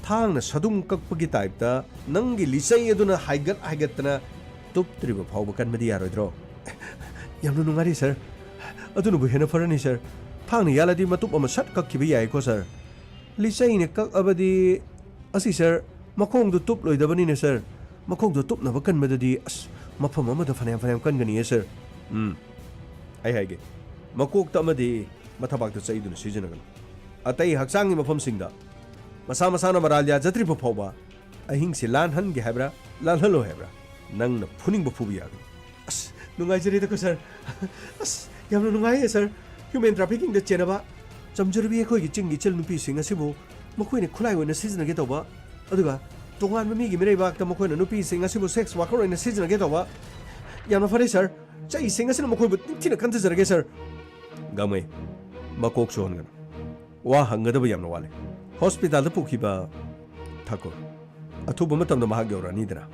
ꯊꯥꯡꯅ ꯁꯥꯗꯨꯡ ꯀꯛꯄꯒꯤ ꯇꯥꯏꯞꯇ ꯅꯪꯒꯤ ꯂꯤꯆꯩ ꯑꯗꯨꯅ ꯍꯥꯏꯒꯠ ꯍꯥꯏꯒꯠꯇꯅ ꯇꯨꯞꯇ꯭ꯔꯤꯕ ꯐꯥꯎꯕ ꯀꯟꯕꯗꯤ ꯌꯥꯔꯣꯏꯗ꯭ꯔꯣ? ꯌꯥꯝꯅ ꯅꯨꯡꯉꯥꯏꯔꯦ, ꯁꯥꯔ꯫ ꯑꯗꯨꯅꯕꯨ ꯍꯦꯟꯅ ꯐꯔꯅꯤ, ꯁꯥꯔ꯫ ꯊꯥꯡꯅ ꯌꯥꯜꯂꯗꯤ ꯃꯇꯨꯞ ꯑꯃ ꯁꯠ ꯀꯛꯈꯤꯕ ꯌꯥꯏꯀꯣ, ꯁꯥꯔ? ꯂꯤꯆꯩꯅ ꯀꯛꯑꯕꯗꯤ, ꯑꯁꯤ, ꯁꯥꯔ, ꯃꯈꯣꯡꯗꯨ ꯇꯨꯞꯂꯣꯏꯗꯕꯅꯤꯅꯦ, ꯁꯥꯔ꯫ ꯃꯈꯣꯡꯗꯣ ꯇꯨꯞꯅꯕ ꯀꯟꯕꯗꯗꯤ, ꯑꯁ, ꯃꯐꯝ ꯑꯃꯗ ꯐꯅꯌꯥꯝ, ꯐꯅꯌꯥꯝ ꯀꯟꯒꯅꯤꯌꯦ, ꯁꯥꯔ꯫ ꯎꯝ, ꯑꯩ ꯍꯥꯏꯒꯦ, ꯃꯀꯣꯛꯇ ꯑꯃꯗꯤ ꯃꯊꯕꯥꯛꯇ ꯆꯩꯗꯨꯅ ꯁꯤꯖꯤꯟꯅꯒꯅꯨ꯫ ꯑꯇꯩ ꯍꯛꯆꯥꯡꯒꯤ ꯃꯐꯝꯁꯤꯡꯗ ꯃꯁꯥ ꯃꯁꯥꯅ ꯃꯔꯥꯜ ꯌꯥꯖꯗ꯭ꯔꯤꯕ ꯐꯥꯎꯕ ꯑꯍꯤꯡꯁꯦ ꯂꯥꯟꯍꯟꯒꯦ ꯍꯥꯏꯕ꯭ꯔꯥ, ꯂꯥꯟꯍꯜꯂꯣꯏ ꯍꯥꯏꯕ꯭ꯔꯥ, ꯅꯪꯅ ꯐꯨꯅꯤꯡꯕ ꯐꯨꯕ ꯌꯥꯒꯅꯤ꯫ ꯅꯨꯡꯉꯥꯏꯖꯔꯦꯗꯀꯣ ꯁꯥꯔ꯫ ꯑꯁ, ꯌꯥꯝꯅ ꯅꯨꯡꯉꯥꯏꯌꯦ ꯁꯥꯔ꯫ ꯍ꯭ꯌꯨꯃꯦꯟ ꯇ꯭ꯔꯥꯐꯤꯀꯤꯡꯗ ꯆꯦꯟꯅꯕ ꯆꯝꯖꯔꯕꯤ ꯑꯩꯈꯣꯏꯒꯤ ꯆꯤꯡꯒꯤ ꯏꯆꯜ ꯅꯨꯄꯤꯁꯤꯡ ꯑꯁꯤꯕꯨ ꯃꯈꯣꯏꯅ ꯈꯨꯠꯂꯥꯏ ꯑꯣꯏꯅ ꯁꯤꯖꯤꯟꯅꯒꯦ ꯇꯧꯕ, ꯑꯗꯨꯒ ꯇꯣꯉꯥꯟꯕ ꯃꯤꯒꯤ ꯃꯤꯔꯩꯕꯥꯛꯇ ꯃꯈꯣꯏꯅ ꯅꯨꯄꯤꯁꯤꯡ ꯑꯁꯤꯕꯨ ꯁꯦꯛꯁ ꯋꯥꯔꯀꯔ ꯑꯣꯏꯅ ꯁꯤꯖꯤꯟꯅꯒꯦ ꯇꯧꯕ꯫ ꯌꯥꯝꯅ ꯐꯔꯦ ꯁꯥꯔ, ꯆꯩꯁꯤꯡ ꯑꯁꯤꯅ ꯃꯈꯣꯏꯕꯨ ꯅꯤꯡꯊꯤꯅ ꯀꯟꯊꯖꯔꯒꯦ ꯁꯥꯔ꯫ ꯒꯥꯡꯃꯩ, ꯃꯀꯣꯛ ꯁꯣꯛꯍꯟꯒꯅꯨ꯫ ꯋꯥ ꯍꯪꯒꯗꯕ ꯌꯥꯝꯅ ꯋꯥꯠꯂꯤ꯫ ꯍꯣꯁꯄꯤꯇꯥꯜꯗ ꯄꯨꯈꯤꯕ ꯊꯥꯀꯨꯔ, ꯑꯊꯨꯕ ꯃꯇꯝꯗ ꯃꯍꯥꯛ ꯌꯧꯔꯛꯑꯅꯤꯗꯅ꯫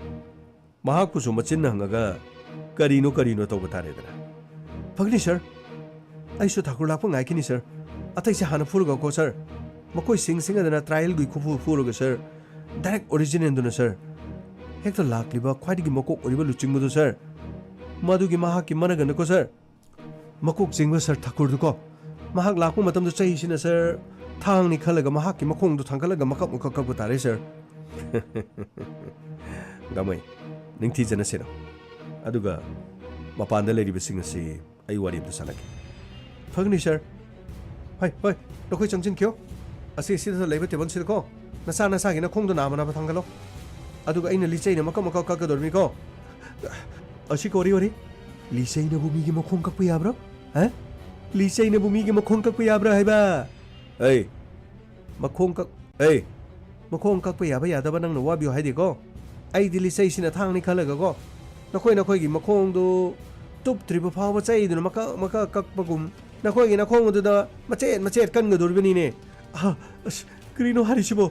ꯃꯍꯥꯛꯄꯨꯁꯨ ꯃꯆꯤꯟꯅ ꯍꯪꯉꯒ ꯀꯔꯤꯅꯣ ꯀꯔꯤꯅꯣ ꯇꯧꯕ ꯇꯥꯔꯦꯗꯅ꯫ ꯐꯒꯅꯤ ꯁꯥꯔ, ꯑꯩꯁꯨ ꯊꯥꯀꯨꯔ ꯂꯥꯛꯄ ꯉꯥꯏꯈꯤꯅꯤ ꯁꯥꯔ꯫ ꯑꯇꯩꯁꯦ ꯍꯥꯟꯅ ꯐꯨꯔꯒꯀꯣ ꯁꯥꯔ꯫ ꯃꯈꯣꯏ ꯁꯤꯡ ꯁꯤꯡ ꯑꯗꯨꯅ ꯇ꯭ꯔꯥꯏꯌꯦꯜꯒꯤ ꯈꯨꯐꯨ ꯐꯨꯔꯒ ꯁꯥꯔ, ꯗꯥꯏꯔꯦꯛ ꯑꯣꯔꯤꯖꯤꯅꯦꯜꯗꯨꯅ ꯁꯥꯔ꯫ ꯍꯦꯛꯇ ꯂꯥꯛꯂꯤꯕ ꯈ꯭ꯋꯥꯏꯗꯒꯤ ꯃꯀꯣꯛ ꯑꯣꯏꯔꯤꯕ ꯂꯨꯆꯤꯡꯕꯗꯨ ꯁꯥꯔ, ꯃꯗꯨꯒꯤ ꯃꯍꯥꯛꯀꯤ ꯃꯅꯒꯟꯗꯀꯣ ꯁꯥꯔ꯫ ꯃꯀꯣꯛ ꯆꯤꯡꯕ ꯁꯥꯔ ꯊꯥꯀꯨꯔꯗꯨꯀꯣ, ꯃꯍꯥꯛ ꯂꯥꯛꯄ ꯃꯇꯝꯗ ꯆꯩꯁꯤꯅ ꯁꯥꯔ ꯊꯥꯡꯅꯤ ꯈꯜꯂꯒ ꯃꯍꯥꯛꯀꯤ ꯃꯈꯣꯡꯗꯨ ꯊꯥꯡꯒꯠꯂꯒ ꯃꯀꯛ ꯃꯀꯛ ꯀꯛꯄ ꯇꯥꯔꯦ ꯁꯥꯔ꯫ ꯒꯥꯡꯃꯩ, ꯅꯤꯡꯊꯤꯖꯅ ꯁꯦꯟꯅꯧ꯫ ꯑꯗꯨꯒ ꯃꯄꯥꯟꯗ ꯂꯩꯔꯤꯕꯁꯤꯡ ꯑꯁꯤ ꯑꯩ ꯋꯥꯔꯤ ꯑꯝꯇ ꯁꯥꯟꯅꯒꯦ꯫ ꯐꯒꯅꯤ ꯁꯥꯔ꯫ ꯍꯣꯏ, ꯍꯣꯏ, ꯅꯈꯣꯏ ꯆꯪꯁꯤꯟꯈꯤꯌꯣ꯫ ꯑꯁꯤ ꯁꯤꯗ ꯂꯩꯕ ꯇꯦꯕꯜꯁꯤꯗꯀꯣ, ꯅꯁꯥ ꯅꯁꯥꯒꯤ ꯅꯈꯣꯡꯗꯣ ꯅꯥꯝꯃ ꯅꯥꯝꯃ ꯊꯥꯡꯒꯠꯂꯣ꯫ ꯑꯗꯨꯒ ꯑꯩꯅ ꯂꯤꯆꯩꯅ ꯃꯀꯛ ꯃꯀꯛ ꯀꯛꯀꯗꯧꯔꯤꯕꯅꯤꯀꯣ꯫ ꯑꯁꯤ ꯀꯣꯔꯤ ꯋꯥꯔꯤ꯫ ꯂꯤꯆꯩꯅꯕꯨ ꯃꯤꯒꯤ ꯃꯈꯣꯡ ꯀꯛꯄ ꯌꯥꯕ꯭ꯔꯣ? ꯍꯥ? ꯂꯤꯆꯩꯅꯕꯨ ꯃꯤꯒꯤ ꯃꯈꯣꯡ ꯀꯛꯄ ꯌꯥꯕ꯭ꯔꯥ ꯍꯥꯏꯕ? ꯑꯩ ꯃꯈꯣꯡ ꯀꯛ-, ꯑꯩ ꯃꯈꯣꯡ ꯀꯛꯄ ꯌꯥꯕ ꯌꯥꯗꯕ ꯅꯪꯅ ꯋꯥꯕꯤꯌꯨ ꯍꯥꯏꯗꯦꯀꯣ꯫ ꯑꯩꯗꯤ ꯂꯤꯆꯩꯁꯤꯅ ꯊꯥꯡꯅꯤ ꯈꯜꯂꯒꯀꯣ, ꯅꯈꯣꯏ ꯅꯈꯣꯏꯒꯤ ꯃꯈꯣꯡꯗꯨ ꯇꯨꯞꯇ꯭ꯔꯤꯕ ꯐꯥꯎꯕ ꯆꯩꯗꯨꯅ ꯃꯀꯛ ꯃꯀꯛ ꯀꯛꯄꯒꯨꯝ, ꯅꯈꯣꯏꯒꯤ ꯅꯈꯣꯡ ꯑꯗꯨꯗ ꯃꯆꯦꯠ ꯃꯆꯦꯠ ꯀꯟꯒꯗꯧꯔꯤꯕꯅꯤꯅꯦ꯫ ꯑꯍ, ꯑꯁ, ꯀꯔꯤꯅꯣ ꯍꯥꯏꯔꯤꯁꯤꯕꯣ?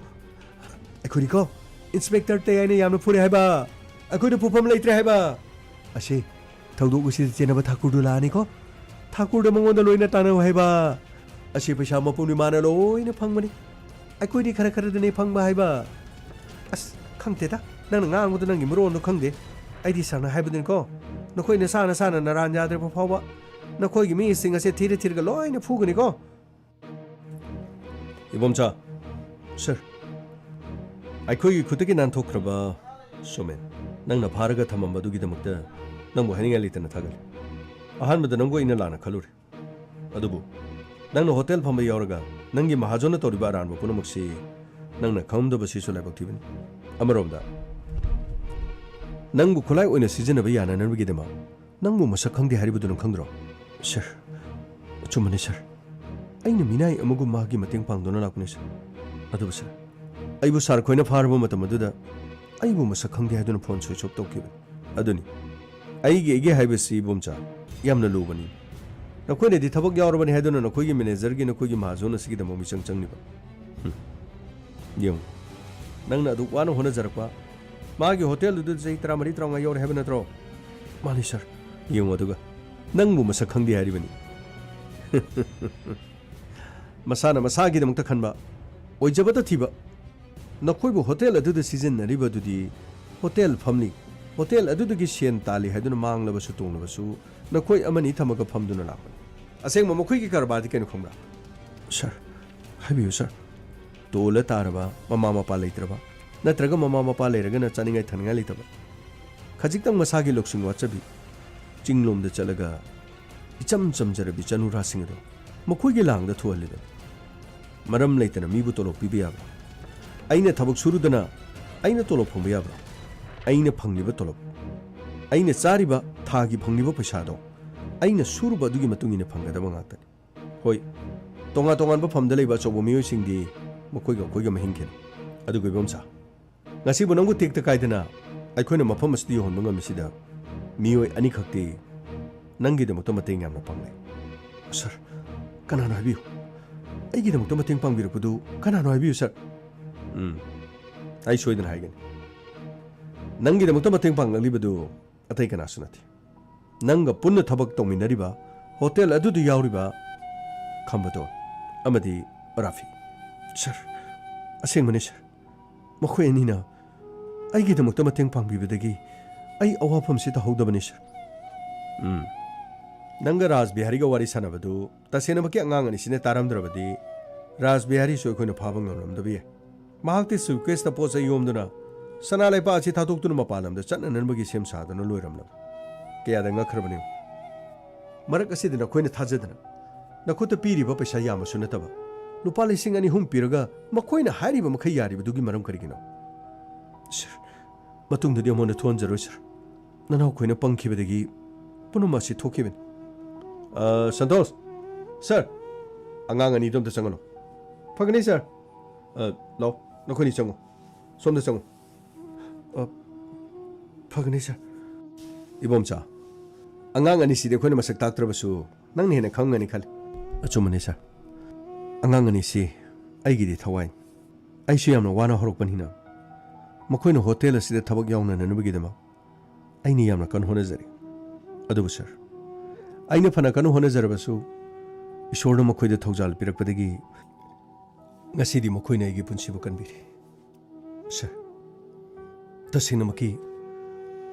ꯑꯩꯈꯣꯏꯗꯤꯀꯣ, ꯏꯟꯁꯄꯦꯛꯇꯔ ꯇꯌꯥꯏꯅ ꯌꯥꯝꯅ ꯐꯨꯔꯦ ꯍꯥꯏꯕ꯫ ꯑꯩꯈꯣꯏꯗ ꯐꯨꯐꯝ ꯂꯩꯇ꯭ꯔꯦ ꯍꯥꯏꯕ꯫ ꯑꯁꯤ ꯊꯧꯗꯣꯛ ꯑꯁꯤꯗ ꯆꯦꯟꯅꯕ ꯊꯥꯀꯨꯔꯗꯨ ꯂꯥꯛꯑꯅꯤꯀꯣ꯫ ꯊꯥꯀꯨꯔꯗ ꯃꯉꯣꯟꯗ ꯂꯣꯏꯅ ꯇꯥꯟꯅꯧ ꯍꯥꯏꯕ꯫ ꯑꯁꯤ ꯄꯩꯁꯥ ꯃꯄꯨꯝꯗꯤ ꯃꯥꯅ ꯂꯣꯏꯅ ꯐꯪꯕꯅꯤ꯫ ꯑꯩꯈꯣꯏꯗꯤ ꯈꯔ ꯈꯔꯗꯅꯦ ꯐꯪꯕ ꯍꯥꯏꯕ꯫ ꯑꯁ, ꯈꯪꯗꯦꯗ, ꯅꯪꯅ ꯉꯥꯡꯕꯗꯣ ꯅꯪꯒꯤ ꯃꯔꯣꯟꯗꯣ ꯈꯪꯗꯦ꯫ ꯑꯩꯗꯤ ꯁꯥꯔꯅ ꯍꯥꯏꯕꯗꯨꯅꯤꯀꯣ, ꯅꯈꯣꯏ ꯅꯁꯥ ꯅꯁꯥꯅ ꯅꯔꯥꯟ ꯌꯥꯗ꯭ꯔꯕ ꯐꯥꯎꯕ ꯅꯈꯣꯏꯒꯤ ꯃꯤꯁꯤꯡ ꯑꯁꯦ ꯊꯤꯔ ꯊꯤꯔꯒ ꯂꯣꯏꯅ ꯐꯨꯒꯅꯤꯀꯣ꯫ ꯏꯕꯣꯝꯆꯥ꯫ ꯁꯥꯔ꯫ ꯑꯩꯈꯣꯏꯒꯤ ꯈꯨꯠꯇꯒꯤ ꯅꯥꯟꯊꯣꯛꯈ꯭ꯔꯕ ꯁꯣꯃꯦꯟ, ꯅꯪꯅ ꯐꯥꯔꯒ ꯊꯝꯃꯝꯕꯗꯨꯒꯤꯗꯃꯛꯇ ꯅꯪꯕꯨ ꯍꯥꯏꯅꯤꯡꯉꯥꯏ ꯂꯩꯇꯅ ꯊꯥꯒꯠꯂꯤ꯫ ꯑꯍꯥꯟꯕꯗ ꯅꯪꯕꯨ ꯑꯩꯅ ꯂꯥꯟꯅ ꯈꯜꯂꯨꯔꯦ꯫ ꯑꯗꯨꯕꯨ ꯅꯪꯅ ꯍꯣꯇꯦꯜ ꯐꯝꯕ ꯌꯥꯎꯔꯒ ꯅꯪꯒꯤ ꯃꯍꯥꯖꯣꯟꯅ ꯇꯧꯔꯤꯕ ꯑꯔꯥꯟꯕ ꯄꯨꯝꯅꯃꯛꯁꯤ ꯅꯪꯅ ꯈꯪꯂꯝꯗꯕꯁꯤꯁꯨ ꯂꯥꯏꯕꯛ ꯊꯤꯕꯅꯤ꯫ ꯑꯃꯔꯣꯝꯗ, ꯅꯪꯕꯨ ꯈꯨꯠꯂꯥꯏ ꯑꯣꯏꯅ ꯁꯤꯖꯤꯟꯅꯕ ꯌꯥꯅꯅꯕꯒꯤꯗꯃꯛ ꯅꯪꯕꯨ ꯃꯁꯛ ꯈꯪꯗꯦ ꯍꯥꯏꯔꯤꯕꯗꯨ ꯅꯪ ꯈꯪꯗ꯭ꯔꯣ? ꯁꯥꯔ, ꯑꯆꯨꯝꯕꯅꯤ ꯁꯥꯔ꯫ ꯑꯩꯅ ꯃꯤꯅꯥꯏ ꯑꯃꯒꯨꯝ ꯃꯍꯥꯛꯀꯤ ꯃꯇꯦꯡ ꯄꯥꯡꯗꯨꯅ ꯂꯥꯛꯄꯅꯤ ꯁꯥꯔ꯫ ꯑꯗꯨꯕꯨ ꯁꯥꯔ, ꯑꯩꯕꯨ ꯁꯥꯔ ꯈꯣꯏꯅ ꯐꯥꯔꯕ ꯃꯇꯝ ꯑꯗꯨꯗ ꯑꯩꯕꯨ ꯃꯁꯛ ꯈꯪꯗꯦ ꯍꯥꯏꯗꯨꯅ ꯐꯣꯟ ꯁ꯭ꯋꯤꯆ ꯑꯣꯐ ꯇꯧꯈꯤꯕꯅꯤ꯫ ꯑꯗꯨꯅꯤ, ꯑꯩꯒꯤ ꯑꯩꯒꯤ ꯍꯥꯏꯕꯁꯤ ꯏꯕꯣꯝꯆꯥ, ꯌꯥꯝꯅ ꯂꯨꯕꯅꯤ꯫ ꯅꯈꯣꯏꯅꯗꯤ ꯊꯕꯛ ꯌꯥꯎꯔꯕꯅꯤ ꯍꯥꯏꯗꯨꯅ ꯅꯈꯣꯏꯒꯤ ꯃꯦꯅꯦꯖꯔꯒꯤ, ꯅꯈꯣꯏꯒꯤ ꯃꯍꯥꯖꯣꯟ ꯑꯁꯤꯒꯤꯗꯃꯛ ꯃꯤꯆꯪ ꯆꯪꯂꯤꯕ꯫ ꯍꯨꯝ꯫ ꯌꯦꯡꯉꯨ, ꯅꯪꯅ ꯑꯗꯨꯛ ꯋꯥꯅ ꯍꯣꯠꯅꯖꯔꯛꯄ, ꯃꯥꯒꯤ ꯍꯣꯇꯦꯜꯗꯨꯗ ꯆꯍꯤ ꯇꯔꯥꯃꯔꯤ ꯇꯔꯥꯃꯉꯥ ꯌꯧꯔꯦ ꯍꯥꯏꯕ ꯅꯠꯇ꯭ꯔꯣ? ꯃꯥꯅꯤ ꯁꯥꯔ꯫ ꯌꯦꯡꯉꯨ ꯑꯗꯨꯒ, ꯅꯪꯕꯨ ꯃꯁꯛ ꯈꯪꯗꯦ ꯍꯥꯏꯔꯤꯕꯅꯤ꯫ ꯃꯁꯥꯅ ꯃꯁꯥꯒꯤꯗꯃꯛꯇ ꯈꯟꯕ, ꯑꯣꯏꯖꯕꯇ ꯊꯤꯕ, ꯅꯈꯣꯏꯕꯨ ꯍꯣꯇꯦꯜ ꯑꯗꯨꯗ ꯁꯤꯖꯤꯟꯅꯔꯤꯕ ꯑꯗꯨꯗꯤ ꯍꯣꯇꯦꯜ ꯐꯝꯂꯤ, ꯍꯣꯇꯦꯜ ꯑꯗꯨꯗꯒꯤ ꯁꯦꯟ ꯇꯥꯜꯂꯤ ꯍꯥꯏꯗꯨꯅ ꯃꯥꯡꯂꯕꯁꯨ ꯇꯣꯡꯂꯕꯁꯨ ꯅꯈꯣꯏ ꯑꯃꯅꯤ ꯊꯝꯃꯒ ꯐꯝꯗꯨꯅ ꯂꯥꯛꯄꯅꯤ꯫ ꯑꯁꯦꯡꯕ ꯃꯈꯣꯏꯒꯤ ꯀꯔꯕꯥꯔꯗꯤ ꯀꯩꯅꯣ ꯈꯪꯕ꯭ꯔꯥ? ꯁꯥꯔ, ꯍꯥꯏꯕꯤꯌꯨ ꯁꯥꯔ꯫ ꯇꯣꯜꯂ ꯇꯥꯔꯕ, ꯃꯃꯥ ꯃꯄꯥ ꯂꯩꯇ꯭ꯔꯕ, ꯅꯠꯇ꯭ꯔꯒ ꯃꯃꯥ ꯃꯄꯥ ꯂꯩꯔꯒꯅ ꯆꯥꯅꯤꯡꯉꯥꯏ ꯊꯛꯅꯤꯡꯉꯥꯏ ꯂꯩꯇꯕ, ꯈꯖꯤꯛꯇꯪ ꯃꯁꯥꯒꯤ ꯂꯧꯁꯤꯡ ꯋꯥꯠꯆꯕꯤ, ꯆꯤꯡꯂꯣꯝꯗ ꯆꯠꯂꯒ ꯏꯆꯝ ꯆꯝꯖꯔꯕꯤ ꯆꯅꯨꯔꯥꯁꯤꯡ ꯑꯗꯣ ꯃꯈꯣꯏꯒꯤ ꯂꯥꯡꯗ ꯊꯨꯍꯜꯂꯤꯕꯅꯤ꯫ ꯃꯔꯝ ꯂꯩꯇꯅ ꯃꯤꯕꯨ ꯇꯣꯂꯣꯞ ꯄꯤꯕ ꯌꯥꯕ꯭ꯔꯥ? ꯑꯩꯅ ꯊꯕꯛ ꯁꯨꯔꯨꯗꯅ ꯑꯩꯅ ꯇꯣꯂꯣꯞ ꯐꯪꯕ ꯌꯥꯕ꯭ꯔꯥ? ꯑꯩꯅ ꯐꯪꯂꯤꯕ ꯇꯣꯂꯣꯞ, ꯑꯩꯅ ꯆꯥꯔꯤꯕ ꯊꯥꯒꯤ ꯐꯪꯂꯤꯕ ꯄꯩꯁꯥꯗꯣ ꯑꯩꯅ ꯁꯨꯔꯨꯕ ꯑꯗꯨꯒꯤ ꯃꯇꯨꯡ ꯏꯟꯅ ꯐꯪꯒꯗꯕ ꯉꯥꯛꯇꯅꯤ꯫ ꯍꯣꯏ, ꯇꯣꯉꯥꯟ ꯇꯣꯉꯥꯟꯕ ꯐꯝꯗ ꯂꯩꯕ ꯑꯆꯧꯕ ꯃꯤꯑꯣꯏꯁꯤꯡꯗꯤ ꯃꯈꯣꯏꯒ ꯑꯩꯈꯣꯏꯒ ꯃꯍꯤꯡ ꯈꯦꯠꯅꯩ꯫ ꯑꯗꯨꯒ ꯏꯕꯣꯝꯆꯥ, ꯉꯁꯤꯕꯨ ꯅꯪꯕꯨ ꯇꯦꯛꯇ ꯀꯥꯏꯗꯅ ꯑꯩꯈꯣꯏꯅ ꯃꯐꯝ ꯑꯁꯤꯗ ꯌꯧꯍꯟꯕ ꯉꯝꯃꯤꯁꯤꯗ ꯃꯤꯑꯣꯏ ꯑꯅꯤꯈꯛꯇꯤ ꯅꯪꯒꯤꯗꯃꯛꯇ ꯃꯇꯦꯡ ꯌꯥꯝꯅ ꯄꯥꯡꯂꯦ꯫ ꯁꯥꯔ, ꯀꯅꯥꯅꯣ ꯍꯥꯏꯕꯤꯌꯨ꯫ ꯑꯩꯒꯤꯗꯃꯛꯇ ꯃꯇꯦꯡ ꯄꯥꯡꯕꯤꯔꯛꯄꯗꯨ ꯀꯅꯥꯅꯣ ꯍꯥꯏꯕꯤꯌꯨ, ꯁꯥꯔ꯫ ꯎꯝ, ꯑꯩ ꯁꯣꯏꯗꯅ ꯍꯥꯏꯒꯅꯤ꯫ ꯅꯪꯒꯤꯗꯃꯛꯇ ꯃꯇꯦꯡ ꯄꯥꯡꯂꯛꯂꯤꯕꯗꯨ ꯑꯇꯩ ꯀꯅꯥꯁꯨ ꯅꯠꯇꯦ꯫ ꯅꯪꯒ ꯄꯨꯟꯅ ꯊꯕꯛ ꯇꯧꯃꯤꯟꯅꯔꯤꯕ, ꯍꯣꯇꯦꯜ ꯑꯗꯨꯗ ꯌꯥꯎꯔꯤꯕ ꯈꯝꯕꯗꯣꯟ ꯑꯃꯗꯤ ꯔꯥꯐꯤ꯫ ꯁꯥꯔ, ꯑꯁꯦꯡꯕꯅꯤ ꯁꯥꯔ꯫ ꯃꯈꯣꯏ ꯑꯅꯤꯅ ꯑꯩꯒꯤꯗꯃꯛꯇ ꯃꯇꯦꯡ ꯄꯥꯡꯕꯤꯕꯗꯒꯤ ꯑꯩ ꯑꯋꯥꯐꯝꯁꯤ ꯇꯥꯍꯧꯗꯕꯅꯤ ꯁꯥꯔ꯫ ꯎꯝ꯫ ꯅꯪꯒ ꯔꯥꯖ ꯕꯤꯍꯥꯔꯤꯒ ꯋꯥꯔꯤ ꯁꯥꯟꯅꯕꯗꯨ ꯇꯁꯦꯡꯅꯃꯛꯀꯤ ꯑꯉꯥꯡ ꯑꯅꯤꯁꯤꯅ ꯇꯥꯔꯝꯗ꯭ꯔꯕꯗꯤ ꯔꯥꯖ ꯕꯤꯍꯥꯔꯤꯁꯨ ꯑꯩꯈꯣꯏꯅ ꯐꯥꯕ ꯉꯝꯂꯝꯗꯕ ꯌꯥꯏ꯫ ꯃꯍꯥꯛꯇꯤ ꯁꯨꯠꯀꯦꯁꯇ ꯄꯣꯠ ꯆꯩ ꯌꯣꯝꯗꯨꯅ ꯁꯅꯥ ꯂꯩꯄꯥꯛ ꯑꯁꯤ ꯊꯥꯗꯣꯛꯇꯨꯅ ꯃꯄꯥꯟ ꯂꯝꯗ ꯆꯠꯅꯅꯕꯒꯤ ꯁꯦꯝ ꯁꯥꯗꯨꯅ ꯂꯣꯏꯔꯝꯂꯕ꯫ ꯀꯌꯥꯗ ꯉꯛꯈ꯭ꯔꯕꯅꯤ꯫ ꯃꯔꯛ ꯑꯁꯤꯗ ꯅꯈꯣꯏꯅ ꯊꯥꯖꯗꯅ ꯅꯈꯨꯠꯇ ꯄꯤꯔꯤꯕ ꯄꯩꯁꯥ ꯌꯥꯝꯕꯁꯨ ꯅꯠꯇꯕ ꯂꯨꯄꯥ ꯂꯤꯁꯤꯡ ꯑꯅꯤ ꯑꯍꯨꯝ ꯄꯤꯔꯒ ꯃꯈꯣꯏꯅ ꯍꯥꯏꯔꯤꯕ ꯃꯈꯩ ꯌꯥꯔꯤꯕꯗꯨꯒꯤ ꯃꯔꯝ ꯀꯔꯤꯒꯤꯅꯣ? ꯁꯥꯔ, ꯃꯇꯨꯡꯗꯗꯤ ꯑꯃꯨꯛ ꯍꯟꯅ ꯊꯣꯛꯍꯟꯖꯔꯣꯏ ꯁꯥꯔ꯫ ꯅꯅꯥꯎ ꯈꯣꯏꯅ ꯄꯪꯈꯤꯕꯗꯒꯤ ꯄꯨꯝꯅꯃꯛ ꯑꯁꯤ ꯊꯣꯛꯈꯤꯕꯅꯤ꯫ ꯑ, ꯁꯟꯇꯣꯁ, ꯁꯥꯔ, ꯑꯉꯥꯡ ꯑꯅꯤꯗꯣ ꯑꯝꯇ ꯆꯪꯍꯜꯂꯣ꯫ ꯐꯒꯅꯤ, ꯁꯥꯔ꯫ ꯑ, ꯂꯥꯛꯑꯣ, ꯅꯈꯣꯏꯅꯤ ꯆꯪꯉꯣ꯫ ꯁꯣꯝꯗ ꯆꯪꯉꯣ꯫ ꯑ, ꯐꯒꯅꯤ, ꯁꯥꯔ꯫ ꯏꯕꯣꯝꯆꯥ, ꯑꯉꯥꯡ ꯑꯅꯤꯁꯤꯗꯤ ꯑꯩꯈꯣꯏꯅ ꯃꯁꯛ ꯇꯥꯛꯇ꯭ꯔꯕꯁꯨ ꯅꯪꯅ ꯍꯦꯟꯅ ꯈꯪꯒꯅꯤ ꯈꯜꯂꯤ꯫ ꯑꯆꯨꯝꯕꯅꯤ, ꯁꯥꯔ꯫ ꯑꯉꯥꯡ ꯑꯅꯤꯁꯤ ꯑꯩꯒꯤꯗꯤ ꯊꯋꯥꯏꯅꯤ꯫ ꯑꯩꯁꯨ ꯌꯥꯝꯅ ꯋꯥꯅ ꯍꯧꯔꯛꯄꯅꯤꯅ, ꯃꯈꯣꯏꯅ ꯍꯣꯇꯦꯜ ꯑꯁꯤꯗ ꯊꯕꯛ ꯌꯥꯎꯅꯅꯕꯒꯤꯗꯃꯛ ꯑꯩꯅ ꯌꯥꯝꯅ ꯀꯟꯅ ꯍꯣꯠꯅꯖꯔꯤ꯫ ꯑꯗꯨꯕꯨ ꯁꯥꯔ, ꯑꯩꯅ ꯐꯅ ꯀꯟꯅ ꯍꯣꯠꯅꯖꯔꯕꯁꯨ, ꯏꯁꯣꯔꯅ ꯃꯈꯣꯏꯗ ꯊꯧꯖꯥꯜ ꯄꯤꯔꯛꯄꯗꯒꯤ ꯉꯁꯤꯗꯤ ꯃꯈꯣꯏꯅ ꯑꯩꯒꯤ ꯄꯨꯟꯁꯤꯕꯨ ꯀꯟꯕꯤꯔꯤ꯫ ꯁꯥꯔ, ꯇꯁꯦꯡꯅꯃꯛꯀꯤ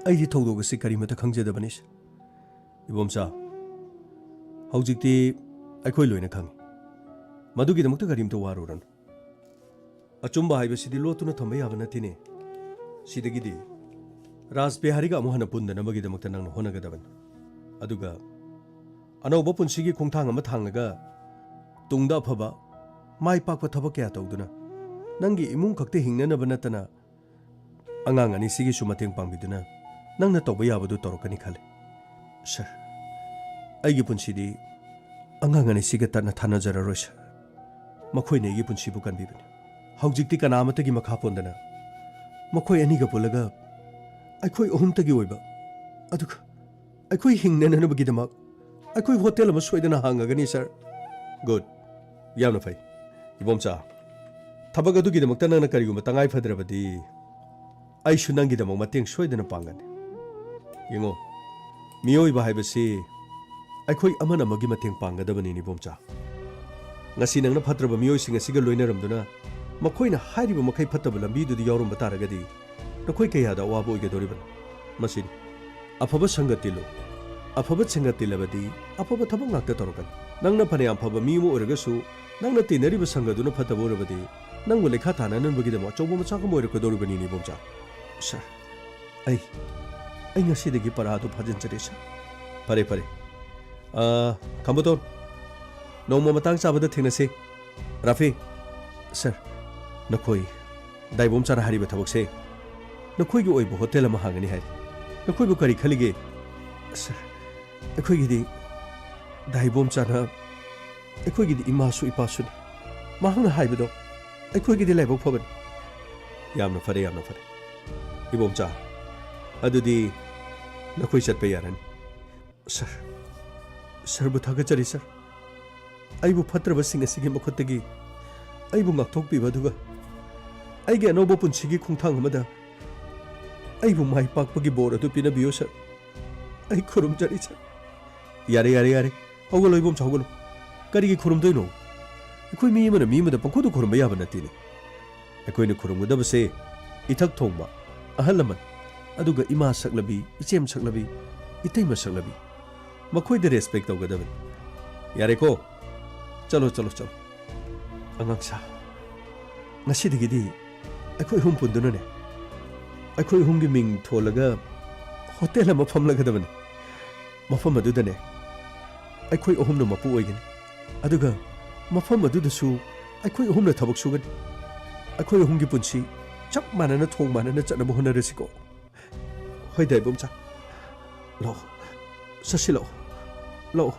ꯑꯩꯗꯤ ꯊꯧꯗꯣꯛ ꯑꯁꯤ ꯀꯔꯤꯃꯠꯇ ꯈꯪꯖꯗꯕꯅꯤ, ꯁꯥꯔ꯫ ꯏꯕꯣꯝꯆꯥ, ꯍꯧꯖꯤꯛꯇꯤ ꯑꯩꯈꯣꯏ ꯂꯣꯏꯅ ꯈꯪꯏ꯫ ꯃꯗꯨꯒꯤꯗꯃꯛꯇ ꯀꯔꯤꯝꯇ ꯋꯥꯔꯨꯔꯅꯨ꯫ ꯑꯆꯨꯝꯕ ꯍꯥꯏꯕꯁꯤꯗꯤ ꯂꯣꯠꯇꯨꯅ ꯊꯝꯕ ꯌꯥꯕ ꯅꯠꯇꯦꯅꯦ꯫ ꯁꯤꯗꯒꯤꯗꯤ ꯔꯥꯖ ꯕꯤꯍꯥꯔꯤꯒ ꯑꯃꯨꯛ ꯍꯟꯅ ꯄꯨꯟꯗꯅꯕꯒꯤꯗꯃꯛꯇ ꯅꯪꯅ ꯍꯣꯠꯅꯒꯗꯕꯅꯤ꯫ ꯑꯗꯨꯒ ꯑꯅꯧꯕ ꯄꯨꯟꯁꯤꯒꯤ ꯈꯣꯡꯊꯥꯡ ꯑꯃ ꯊꯥꯡꯂꯒ ꯇꯨꯡꯗ ꯑꯐꯕ, ꯃꯥꯏ ꯄꯥꯛꯄ ꯊꯕꯛ ꯀꯌꯥ ꯇꯧꯗꯨꯅ ꯅꯪꯒꯤ ꯏꯃꯨꯡ ꯈꯛꯇ ꯍꯤꯡꯅꯅꯕ ꯅꯠꯇꯅ ꯑꯉꯥꯡ ꯑꯅꯤꯁꯤꯒꯤꯁꯨ ꯃꯇꯦꯡ ꯄꯥꯡꯕꯤꯗꯨꯅ ꯅꯪꯅ ꯇꯧꯕ ꯌꯥꯕꯗꯨ ꯇꯧꯔꯛꯀꯅꯤ ꯈꯜꯂꯤ꯫ ꯁꯥꯔ, ꯑꯩꯒꯤ ꯄꯨꯟꯁꯤꯗꯤ ꯑꯉꯥꯡ ꯑꯅꯤꯁꯤꯒ ꯇꯠꯅ ꯊꯥꯅꯖꯔꯔꯣꯏ, ꯁꯥꯔ꯫ ꯃꯈꯣꯏꯅ ꯑꯩꯒꯤ ꯄꯨꯟꯁꯤꯕꯨ ꯀꯟꯕꯤꯕꯅꯤ꯫ ꯍꯧꯖꯤꯛꯇꯤ ꯀꯅꯥ ꯑꯃꯠꯇꯒꯤ ꯃꯈꯥ ꯄꯣꯟꯗꯅ ꯃꯈꯣꯏ ꯑꯅꯤꯒ ꯄꯨꯜꯂꯒ ꯑꯩꯈꯣꯏ ꯑꯍꯨꯝꯇꯒꯤ ꯑꯣꯏꯕ, ꯑꯗꯨꯒ ꯑꯩꯈꯣꯏ ꯍꯤꯡꯅꯅꯕꯒꯤꯗꯃꯛ ꯑꯩꯈꯣꯏ ꯍꯣꯇꯦꯜ ꯑꯃ ꯁꯣꯏꯗꯅ ꯍꯥꯡꯉꯒꯅꯤ, ꯁꯥꯔ꯫ ꯒꯨꯗ꯫ ꯌꯥꯝꯅ ꯐꯩ꯫ ꯏꯕꯣꯝꯆꯥ, ꯊꯕꯛ ꯑꯗꯨꯒꯤꯗꯃꯛꯇ ꯅꯪꯅ ꯀꯔꯤꯒꯨꯝꯕ ꯇꯉꯥꯏ ꯐꯗ꯭ꯔꯕꯗꯤ, ꯑꯩꯁꯨ ꯅꯪꯒꯤꯗꯃꯛ ꯃꯇꯦꯡ ꯁꯣꯏꯗꯅ ꯄꯥꯡꯒꯅꯤ꯫ ꯌꯦꯡꯉꯣ, ꯃꯤꯑꯣꯏꯕ ꯍꯥꯏꯕꯁꯤ ꯑꯩꯈꯣꯏ ꯑꯃꯅ ꯑꯃꯒꯤ ꯃꯇꯦꯡ ꯄꯥꯡꯒꯗꯕꯅꯤ, ꯏꯕꯣꯝꯆꯥ꯫ ꯉꯁꯤ ꯅꯪꯅ ꯐꯠꯇ꯭ꯔꯕ ꯃꯤꯑꯣꯏꯁꯤꯡ ꯑꯁꯤꯒ ꯂꯣꯏꯅꯔꯝꯗꯨꯅ ꯃꯈꯣꯏꯅ ꯍꯥꯏꯔꯤꯕ ꯃꯈꯩ ꯐꯠꯇꯕ ꯂꯝꯕꯤꯗꯨꯗ ꯌꯥꯎꯔꯝꯕ ꯇꯥꯔꯒꯗꯤ ꯅꯈꯣꯏ ꯀꯌꯥꯗ ꯑꯋꯥꯕ ꯑꯣꯏꯒꯗꯧꯔꯤꯕꯅꯣ? ꯃꯁꯤꯅꯤ꯫ ꯑꯐꯕ ꯁꯪꯒ ꯇꯤꯜꯂꯨ, ꯑꯐꯕ ꯁꯪꯒ ꯇꯤꯜꯂꯕꯗꯤ ꯑꯐꯕ ꯊꯕꯛ ꯉꯥꯛꯇ ꯇꯧꯔꯛꯀꯅꯤ꯫ ꯅꯪꯅ ꯐꯅꯌꯥꯝ ꯐꯕ ꯃꯤ ꯑꯃ ꯑꯣꯏꯔꯒꯁꯨ, ꯅꯪꯅ ꯇꯤꯟꯅꯔꯤꯕ ꯁꯪꯒꯗꯨꯅ ꯐꯠꯇꯕ ꯑꯣꯏꯔꯕꯗꯤ, ꯅꯪꯕꯨ ꯂꯩꯈꯥ ꯇꯥꯅꯅꯕꯒꯤꯗꯃꯛ ꯑꯆꯧꯕ ꯃꯆꯥꯛ ꯑꯃ ꯑꯣꯏꯔꯛꯀꯗꯧꯔꯤꯕꯅꯤꯅꯦ, ꯏꯕꯣꯝꯆꯥ꯫ ꯁꯥꯔ, ꯑꯩ, ꯑꯩ ꯉꯁꯤꯗꯒꯤ ꯄꯔꯥꯗꯨ ꯐꯥꯖꯤꯟꯖꯔꯦ, ꯁꯥꯔ꯫ ꯐꯔꯦ, ꯐꯔꯦ꯫ ꯑ, ꯈꯝꯕꯇꯣꯟ, ꯅꯣꯡꯃ ꯃꯇꯥꯡ ꯆꯥꯕꯗ ꯊꯦꯡꯅꯁꯤ꯫ ꯔꯥꯐꯤ, ꯁꯥꯔ, ꯅꯈꯣꯏ ꯗꯥꯏꯕꯣꯝꯆꯥꯅ ꯍꯥꯏꯔꯤꯕ ꯊꯕꯛꯁꯦ ꯅꯈꯣꯏꯒꯤ ꯑꯣꯏꯕ ꯍꯣꯇꯦꯜ ꯑꯃ ꯍꯥꯡꯒꯅꯤ ꯍꯥꯏꯔꯤ꯫ ꯅꯈꯣꯏꯕꯨ ꯀꯔꯤ ꯈꯜꯂꯤꯒꯦ? ꯁꯥꯔ, ꯑꯩꯈꯣꯏꯒꯤꯗꯤ ꯗꯥ ꯏꯕꯣꯝꯆꯥꯅ ꯑꯩꯈꯣꯏꯒꯤꯗꯤ ꯏꯃꯥꯁꯨ ꯏꯄꯥꯁꯨꯅꯤ꯫ ꯃꯍꯥꯛꯅ ꯍꯥꯏꯕꯗꯣ ꯑꯩꯈꯣꯏꯒꯤꯗꯤ ꯂꯥꯏꯕꯛ ꯐꯕꯅꯤ꯫ ꯌꯥꯝꯅ ꯐꯔꯦ, ꯌꯥꯝꯅ ꯐꯔꯦ꯫ ꯏꯕꯣꯝꯆꯥ, ꯑꯗꯨꯗꯤ ꯅꯈꯣꯏ ꯆꯠꯄ ꯌꯥꯔꯅꯤ꯫ ꯁꯥꯔ, ꯁꯥꯔꯕꯨ ꯊꯥꯒꯠꯆꯔꯤ, ꯁꯥꯔ꯫ ꯑꯩꯕꯨ ꯐꯠꯇ꯭ꯔꯕꯁꯤꯡ ꯑꯁꯤꯒꯤ ꯃꯈꯨꯠꯇꯒꯤ ꯑꯩꯕꯨ ꯉꯥꯛꯊꯣꯛꯄꯤꯕ, ꯑꯗꯨꯒ ꯑꯩꯒꯤ ꯑꯅꯧꯕ ꯄꯨꯟꯁꯤꯒꯤ ꯈꯣꯡꯊꯥꯡ ꯑꯃꯗ ꯑꯩꯕꯨ ꯃꯥꯏ ꯄꯥꯛꯄꯒꯤ ꯕꯣꯔ ꯑꯗꯨ ꯄꯤꯅꯕꯤꯌꯨ, ꯁꯥꯔ꯫ ꯑꯩ ꯈꯨꯔꯨꯝꯖꯔꯤ, ꯁꯥꯔ꯫ ꯌꯥꯔꯦ, ꯌꯥꯔꯦ, ꯌꯥꯔꯦ꯫ ꯍꯧꯒꯠꯂꯣ, ꯏꯕꯣꯝꯆꯥ, ꯍꯧꯒꯠꯂꯣ꯫ ꯀꯔꯤꯒꯤ ꯈꯨꯔꯨꯝꯗꯣꯏꯅꯣ? ꯑꯩꯈꯣꯏ ꯃꯤ ꯑꯃꯅ ꯃꯤ ꯑꯃꯗ ꯄꯪꯈꯨꯗ ꯈꯨꯔꯨꯝꯕ ꯌꯥꯕ ꯅꯠꯇꯦꯅꯦ꯫ ꯑꯩꯈꯣꯏꯅ ꯈꯨꯔꯨꯝꯒꯗꯕꯁꯦ ꯏꯊꯛ ꯊꯣꯡꯕ, ꯑꯍꯜ ꯂꯃꯟ, ꯑꯗꯨꯒ ꯏꯃꯥ ꯁꯛꯂꯕꯤ, ꯏꯆꯦꯝ ꯁꯛꯂꯕꯤ, ꯏꯇꯩꯃ ꯁꯛꯂꯕꯤ, ꯃꯈꯣꯏꯗ ꯔꯦꯁꯄꯦꯛ ꯇꯧꯒꯗꯕꯅꯤ꯫ ꯌꯥꯔꯦꯀꯣ? ꯆꯠꯂꯣ, ꯆꯠꯂꯣ, ꯆꯠꯂꯣ꯫ ꯑꯉꯥꯡ ꯁꯥ, ꯉꯁꯤꯗꯒꯤꯗꯤ ꯑꯩꯈꯣꯏ ꯑꯍꯨꯝ ꯄꯨꯟꯗꯨꯅꯅꯦ, ꯑꯩꯈꯣꯏ ꯑꯍꯨꯝꯒꯤ ꯃꯤꯡ ꯊꯣꯜꯂꯒ ꯍꯣꯇꯦꯜ ꯑꯃ ꯐꯝꯂꯒꯗꯕꯅꯤ꯫ ꯃꯐꯝ ꯑꯗꯨꯗꯅꯦ ꯑꯩꯈꯣꯏ ꯑꯍꯨꯝꯅ ꯃꯄꯨ ꯑꯣꯏꯒꯅꯤ, ꯑꯗꯨꯒ ꯃꯐꯝ ꯑꯗꯨꯗꯁꯨ ꯑꯩꯈꯣꯏ ꯑꯍꯨꯝꯅ ꯊꯕꯛ ꯁꯨꯒꯅꯤ꯫ ꯑꯩꯈꯣꯏ ꯑꯍꯨꯝꯒꯤ ꯄꯨꯟꯁꯤ ꯆꯞ ꯃꯥꯟꯅꯅ, ꯊꯣꯡ ꯃꯥꯟꯅꯅ ꯆꯠꯅꯕ ꯍꯣꯠꯅꯔꯁꯤꯀꯣ꯫ ꯍꯣꯏꯗ, ꯏꯕꯣꯝꯆꯥ꯫ ꯂꯥꯛꯑꯣ꯫ ꯆꯠꯁꯤ, ꯂꯥꯛꯑꯣ꯫ ꯂꯥꯛꯑꯣ꯫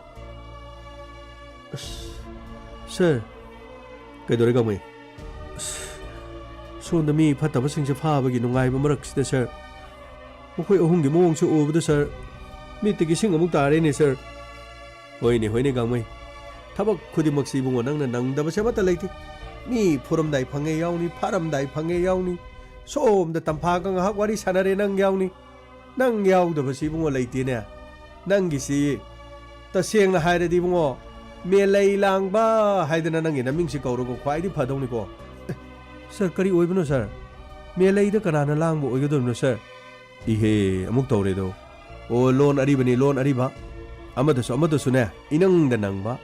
ꯑꯁ, ꯁꯥꯔ, ꯀꯩꯗꯧꯔꯦ, ꯒꯥꯡꯃꯩ? ꯑꯁ, ꯁꯣꯝꯗ ꯃꯤ ꯐꯠꯇꯕꯁꯤꯡꯁꯦ ꯐꯥꯕꯒꯤ ꯅꯨꯡꯉꯥꯏꯕ ꯃꯔꯛꯁꯤꯗ, ꯁꯥꯔ, ꯃꯈꯣꯏ ꯑꯍꯨꯝꯒꯤ ꯃꯑꯣꯡꯁꯦ ꯎꯕꯗ, ꯁꯥꯔ, ꯃꯤꯠꯇꯒꯤ ꯏꯁꯤꯡ ꯑꯃꯨꯛ ꯇꯥꯔꯦꯅꯦ, ꯁꯥꯔ꯫ ꯍꯣꯏꯅꯦ, ꯍꯣꯏꯅꯦ, ꯒꯥꯡꯃꯩ꯫ ꯊꯕꯛ ꯈꯨꯗꯤꯡꯃꯛꯁꯤ, ꯏꯕꯨꯡꯉꯣ, ꯅꯪꯅ ꯅꯪꯗꯕꯁꯦ ꯑꯃꯠꯇ ꯂꯩꯇꯦ꯫ ꯃꯤ ꯐꯨꯔꯝꯗꯥꯏ ꯐꯪꯉꯦ ꯌꯥꯎꯅꯤ, ꯐꯥꯔꯝꯗꯥꯏ ꯐꯪꯉꯦ ꯌꯥꯎꯅꯤ꯫ ꯁꯣꯝꯗ ꯇꯝꯐꯥꯒ ꯉꯥꯏꯍꯥꯛ ꯋꯥꯔꯤ ꯁꯥꯟꯅꯔꯦ, ꯅꯪ ꯌꯥꯎꯅꯤ꯫ ꯅꯪ ꯌꯥꯎꯗꯕꯁꯤ, ꯏꯕꯨꯡꯉꯣ, ꯂꯩꯇꯦꯅꯦ꯫ ꯅꯪꯒꯤꯁꯤ, ꯇꯁꯦꯡꯅ ꯍꯥꯏꯔꯗꯤ, ꯏꯕꯨꯡꯉꯣ, ꯃꯦꯂꯩ ꯂꯥꯡꯕ ꯍꯥꯏꯗꯅ ꯅꯪꯒꯤ ꯅꯃꯤꯡꯁꯤ ꯀꯧꯔꯒ ꯈ꯭ꯋꯥꯏꯗꯤ ꯐꯗꯧꯅꯤꯀꯣ꯫ ꯑꯦ, ꯁꯥꯔ, ꯀꯔꯤ ꯑꯣꯏꯕꯅꯣ, ꯁꯥꯔ? ꯃꯦꯂꯩꯗ ꯀꯅꯥꯅ ꯂꯥꯡꯕ ꯑꯣꯏꯒꯗꯧꯔꯤꯕꯅꯣ, ꯁꯥꯔ? ꯏꯍꯦ, ꯑꯃꯨꯛ ꯇꯧꯔꯦꯗꯣ꯫ ꯑꯣ, ꯂꯣꯟ ꯑꯔꯤꯕꯅꯤ, ꯂꯣꯟ ꯑꯔꯤꯕ꯫ ꯑꯃꯗꯁꯨ, ꯑꯃꯗꯁꯨꯅꯦ, ꯏꯅꯪꯗ ꯅꯪꯕ,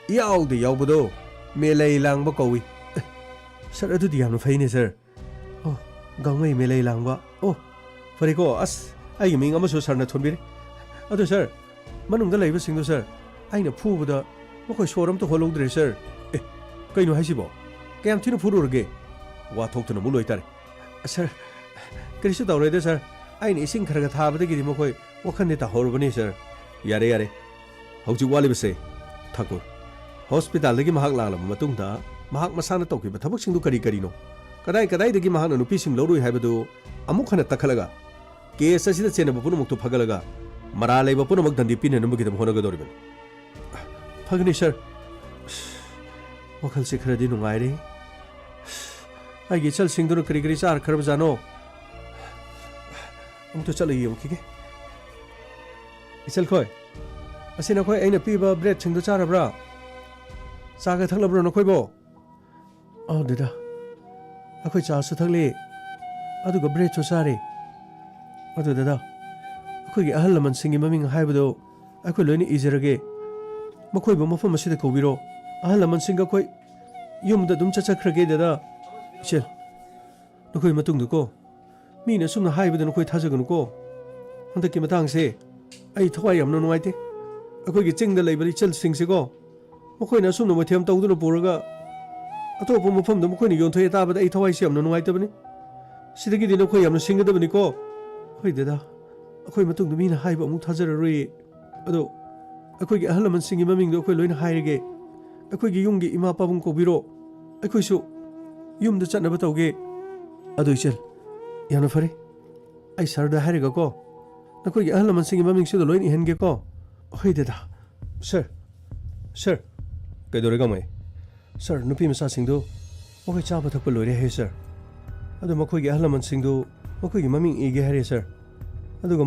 ꯏꯌꯥꯎꯗ ꯌꯥꯎꯕꯗꯣ ꯃꯦꯂꯩ ꯂꯥꯡꯕ ꯀꯧꯏ꯫ ꯑꯦ, ꯁꯥꯔ, ꯑꯗꯨꯗꯤ ꯌꯥꯝꯅ ꯐꯩꯅꯦ, ꯁꯥꯔ꯫ ꯑꯣ, ꯒꯥꯡꯃꯩ ꯃꯦꯂꯩ ꯂꯥꯡꯕ꯫ ꯑꯣ, ꯐꯔꯦꯀꯣ, ꯑꯁ, ꯑꯩꯒꯤ ꯃꯤꯡ ꯑꯃꯁꯨ ꯁꯥꯔꯅ ꯊꯣꯟꯕꯤꯔꯦ꯫ ꯑꯗꯣ, ꯁꯥꯔ, ꯃꯅꯨꯡꯗ ꯂꯩꯕꯁꯤꯡꯗꯣ, ꯁꯥꯔ, ꯑꯩꯅ ꯐꯨꯕꯗ ꯃꯈꯣꯏ ꯁꯣꯔ ꯑꯝꯇ ꯍꯣꯜꯍꯧꯗ꯭ꯔꯦ, ꯁꯥꯔ꯫ ꯑꯦ, ꯀꯩꯅꯣ ꯍꯥꯏꯁꯤꯕꯣ? ꯀꯌꯥꯝ ꯊꯤꯅ ꯐꯨꯔꯨꯔꯒꯦ? ꯋꯥ ꯊꯣꯛꯇꯅ ꯑꯃꯨꯛ ꯂꯣꯏꯇꯥꯔꯦ꯫ ꯁꯥꯔ, ꯀꯔꯤꯁꯨ ꯇꯧꯔꯣꯏꯗ, ꯁꯥꯔ꯫ ꯑꯩꯅ ꯏꯁꯤꯡ ꯈꯔ ꯈꯔ ꯊꯥꯕꯗꯒꯤꯗꯤ ꯃꯈꯣꯏ ꯋꯥꯈꯜꯗꯤ ꯇꯥꯍꯧꯔꯕꯅꯤ, ꯁꯥꯔ꯫ ꯌꯥꯔꯦ, ꯌꯥꯔꯦ꯫ ꯍꯧꯖꯤꯛ ꯋꯥꯠꯂꯤꯕꯁꯦ ꯊꯥꯀꯨꯔ꯫ ꯍꯣꯁꯄꯤꯇꯥꯜꯗꯒꯤ ꯃꯍꯥꯛ ꯂꯥꯛꯂꯕ ꯃꯇꯨꯡꯗ ꯃꯍꯥꯛ ꯃꯁꯥꯅ ꯇꯧꯈꯤꯕ ꯊꯕꯛꯁꯤꯡꯗꯨ ꯀꯔꯤ ꯀꯔꯤꯅꯣ? ꯀꯗꯥꯏ ꯀꯗꯥꯏꯗꯒꯤ ꯃꯍꯥꯛꯅ ꯅꯨꯄꯤꯁꯤꯡ ꯂꯧꯔꯨꯏ ꯍꯥꯏꯕꯗꯨ ꯑꯃꯨꯛ ꯍꯟꯅ ꯇꯛꯈꯠꯂꯒ, ꯀꯦꯁ ꯑꯁꯤꯗ ꯆꯦꯟꯅꯕ ꯄꯨꯝꯅꯃꯛꯇꯨ ꯐꯒꯠꯂꯒ ꯃꯔꯥꯜ ꯂꯩꯕ ꯄꯨꯝꯅꯃꯛ ꯗꯟꯗꯤ ꯄꯤꯅꯅꯕꯒꯤꯗꯃꯛ ꯍꯣꯠꯅꯒꯗꯧꯔꯤꯕꯅꯤ꯫ ꯐꯒꯅꯤ, ꯁꯔ꯫ ꯑꯁ, ꯋꯥꯈꯜꯁꯦ ꯈꯔꯗꯤ ꯅꯨꯡꯉꯥꯏꯔꯦ꯫ ꯑꯁ, ꯑꯩꯒꯤ ꯏꯆꯜꯁꯤꯡꯗꯨꯅ ꯀꯔꯤ ꯀꯔꯤ ꯆꯥꯔꯛꯈ꯭ꯔꯕꯖꯥꯠꯅꯣ? ꯑꯃꯨꯛꯇ ꯆꯠꯂꯒ ꯌꯦꯡꯉꯨꯈꯤꯒꯦ꯫ ꯏꯆꯜꯈꯣꯏ, ꯑꯁꯤ ꯅꯈꯣꯏ ꯑꯩꯅ ꯄꯤꯕ ꯕ꯭ꯔꯦꯗꯁꯤꯡꯗꯨ ꯆꯥꯔꯕ꯭ꯔꯥ? ꯆꯥꯒ ꯊꯛꯂꯕ꯭ꯔꯣ ꯅꯈꯣꯏꯕꯣ? ꯑꯧ ꯗꯗꯥ, ꯑꯩꯈꯣꯏ ꯆꯥꯁꯨ ꯊꯛꯂꯦ, ꯑꯗꯨꯒ ꯕ꯭ꯔꯦꯗꯁꯨ ꯆꯥꯔꯦ꯫ ꯑꯗꯨ ꯗꯗꯥ, ꯑꯩꯈꯣꯏꯒꯤ ꯑꯍꯜ ꯂꯃꯟꯁꯤꯡꯒꯤ ꯃꯃꯤꯡ ꯍꯥꯏꯕꯗꯣ ꯑꯩꯈꯣꯏ ꯂꯣꯏꯅ ꯏꯖꯔꯒꯦ꯫ ꯃꯈꯣꯏꯕꯨ ꯃꯐꯝ ꯑꯁꯤꯗ ꯀꯧꯕꯤꯔꯣ꯫ ꯑꯍꯜ ꯂꯃꯟꯁꯤꯡꯒ ꯑꯩꯈꯣꯏ ꯌꯨꯝꯗ ꯑꯗꯨꯝ ꯆꯠꯆꯈ꯭ꯔꯒꯦ ꯗꯗꯥ꯫ ꯏꯆꯦꯜ, ꯅꯈꯣꯏ ꯃꯇꯨꯡꯗꯀꯣ, ꯃꯤꯅ ꯑꯁꯨꯝꯅ ꯍꯥꯏꯕꯗ ꯅꯈꯣꯏ ꯊꯥꯖꯒꯅꯨꯀꯣ꯫ ꯍꯟꯗꯛꯀꯤ ꯃꯇꯥꯡꯁꯦ ꯑꯩ ꯊꯋꯥꯏ ꯌꯥꯝꯅ ꯅꯨꯡꯉꯥꯏꯇꯦ꯫ ꯑꯩꯈꯣꯏꯒꯤ ꯆꯤꯡꯗ ꯂꯩꯕ ꯏꯆꯜꯁꯤꯡꯁꯤꯀꯣ, ꯃꯈꯣꯏꯅ ꯑꯁꯨꯝꯅ ꯃꯊꯦꯝ ꯇꯧꯗꯨꯅ ꯄꯨꯔꯒ ꯑꯇꯣꯞꯄ ꯃꯐꯝꯗ ꯃꯈꯣꯏꯅ ꯌꯣꯟꯊꯣꯛꯑꯦ ꯇꯥꯕꯗ ꯑꯩ ꯊꯋꯥꯏꯁꯦ ꯌꯥꯝꯅ ꯅꯨꯡꯉꯥꯏꯇꯕꯅꯤ꯫ ꯁꯤꯗꯒꯤꯗꯤ ꯅꯈꯣꯏ ꯌꯥꯝꯅ ꯁꯤꯡꯒꯗꯕꯅꯤꯀꯣ꯫ ꯍꯣꯏ ꯗꯗꯥ, ꯑꯩꯈꯣꯏ ꯃꯇꯨꯡꯗ ꯃꯤꯅ ꯍꯥꯏꯕ ꯑꯃꯨꯛ ꯊꯥꯖꯔꯔꯣꯏꯌꯦ꯫ ꯑꯗꯣ ꯑꯩꯈꯣꯏꯒꯤ ꯑꯍꯜ ꯂꯃꯟꯁꯤꯡꯒꯤ ꯃꯃꯤꯡꯗꯣ ꯑꯩꯈꯣꯏ ꯂꯣꯏꯅ ꯍꯥꯏꯔꯒꯦ꯫ ꯑꯩꯈꯣꯏꯒꯤ ꯌꯨꯝꯒꯤ ꯏꯃꯥ ꯄꯥꯕꯨꯡ ꯀꯧꯕꯤꯔꯣ꯫ ꯑꯩꯈꯣꯏꯁꯨ ꯌꯨꯝꯗ ꯆꯠꯅꯕ ꯇꯧꯒꯦ꯫ ꯑꯗꯨ ꯏꯆꯜ, ꯌꯥꯝꯅ ꯐꯔꯦ꯫ ꯑꯩ ꯁꯥꯔꯗ ꯍꯥꯏꯔꯒꯀꯣ, ꯅꯈꯣꯏꯒꯤ ꯑꯍꯜ ꯂꯃꯟꯁꯤꯡꯒꯤ ꯃꯃꯤꯡꯁꯤꯗ ꯂꯣꯏꯅ ꯏꯍꯟꯒꯦꯀꯣ꯫ ꯍꯣꯏ ꯗꯗꯥ꯫ ꯁꯥꯔ, ꯁꯥꯔ꯫ ꯀꯩꯗꯧꯔꯦ ꯒꯥꯡꯃꯩ? ꯁꯥꯔ, ꯅꯨꯄꯤ ꯃꯆꯥꯁꯤꯡꯗꯨ ꯃꯈꯣꯏ ꯆꯥꯕ ꯊꯛꯄ ꯂꯣꯏꯔꯦ ꯍꯥꯏ ꯁꯥꯔ꯫ ꯑꯗꯨ ꯃꯈꯣꯏꯒꯤ ꯑꯍꯜ ꯂꯃꯟꯁꯤꯡꯗꯨ ꯃꯈꯣꯏꯒꯤ ꯃꯃꯤꯡ ꯏꯒꯦ ꯍꯥꯏꯔꯦ ꯁꯥꯔ꯫ ꯑꯗꯨꯒ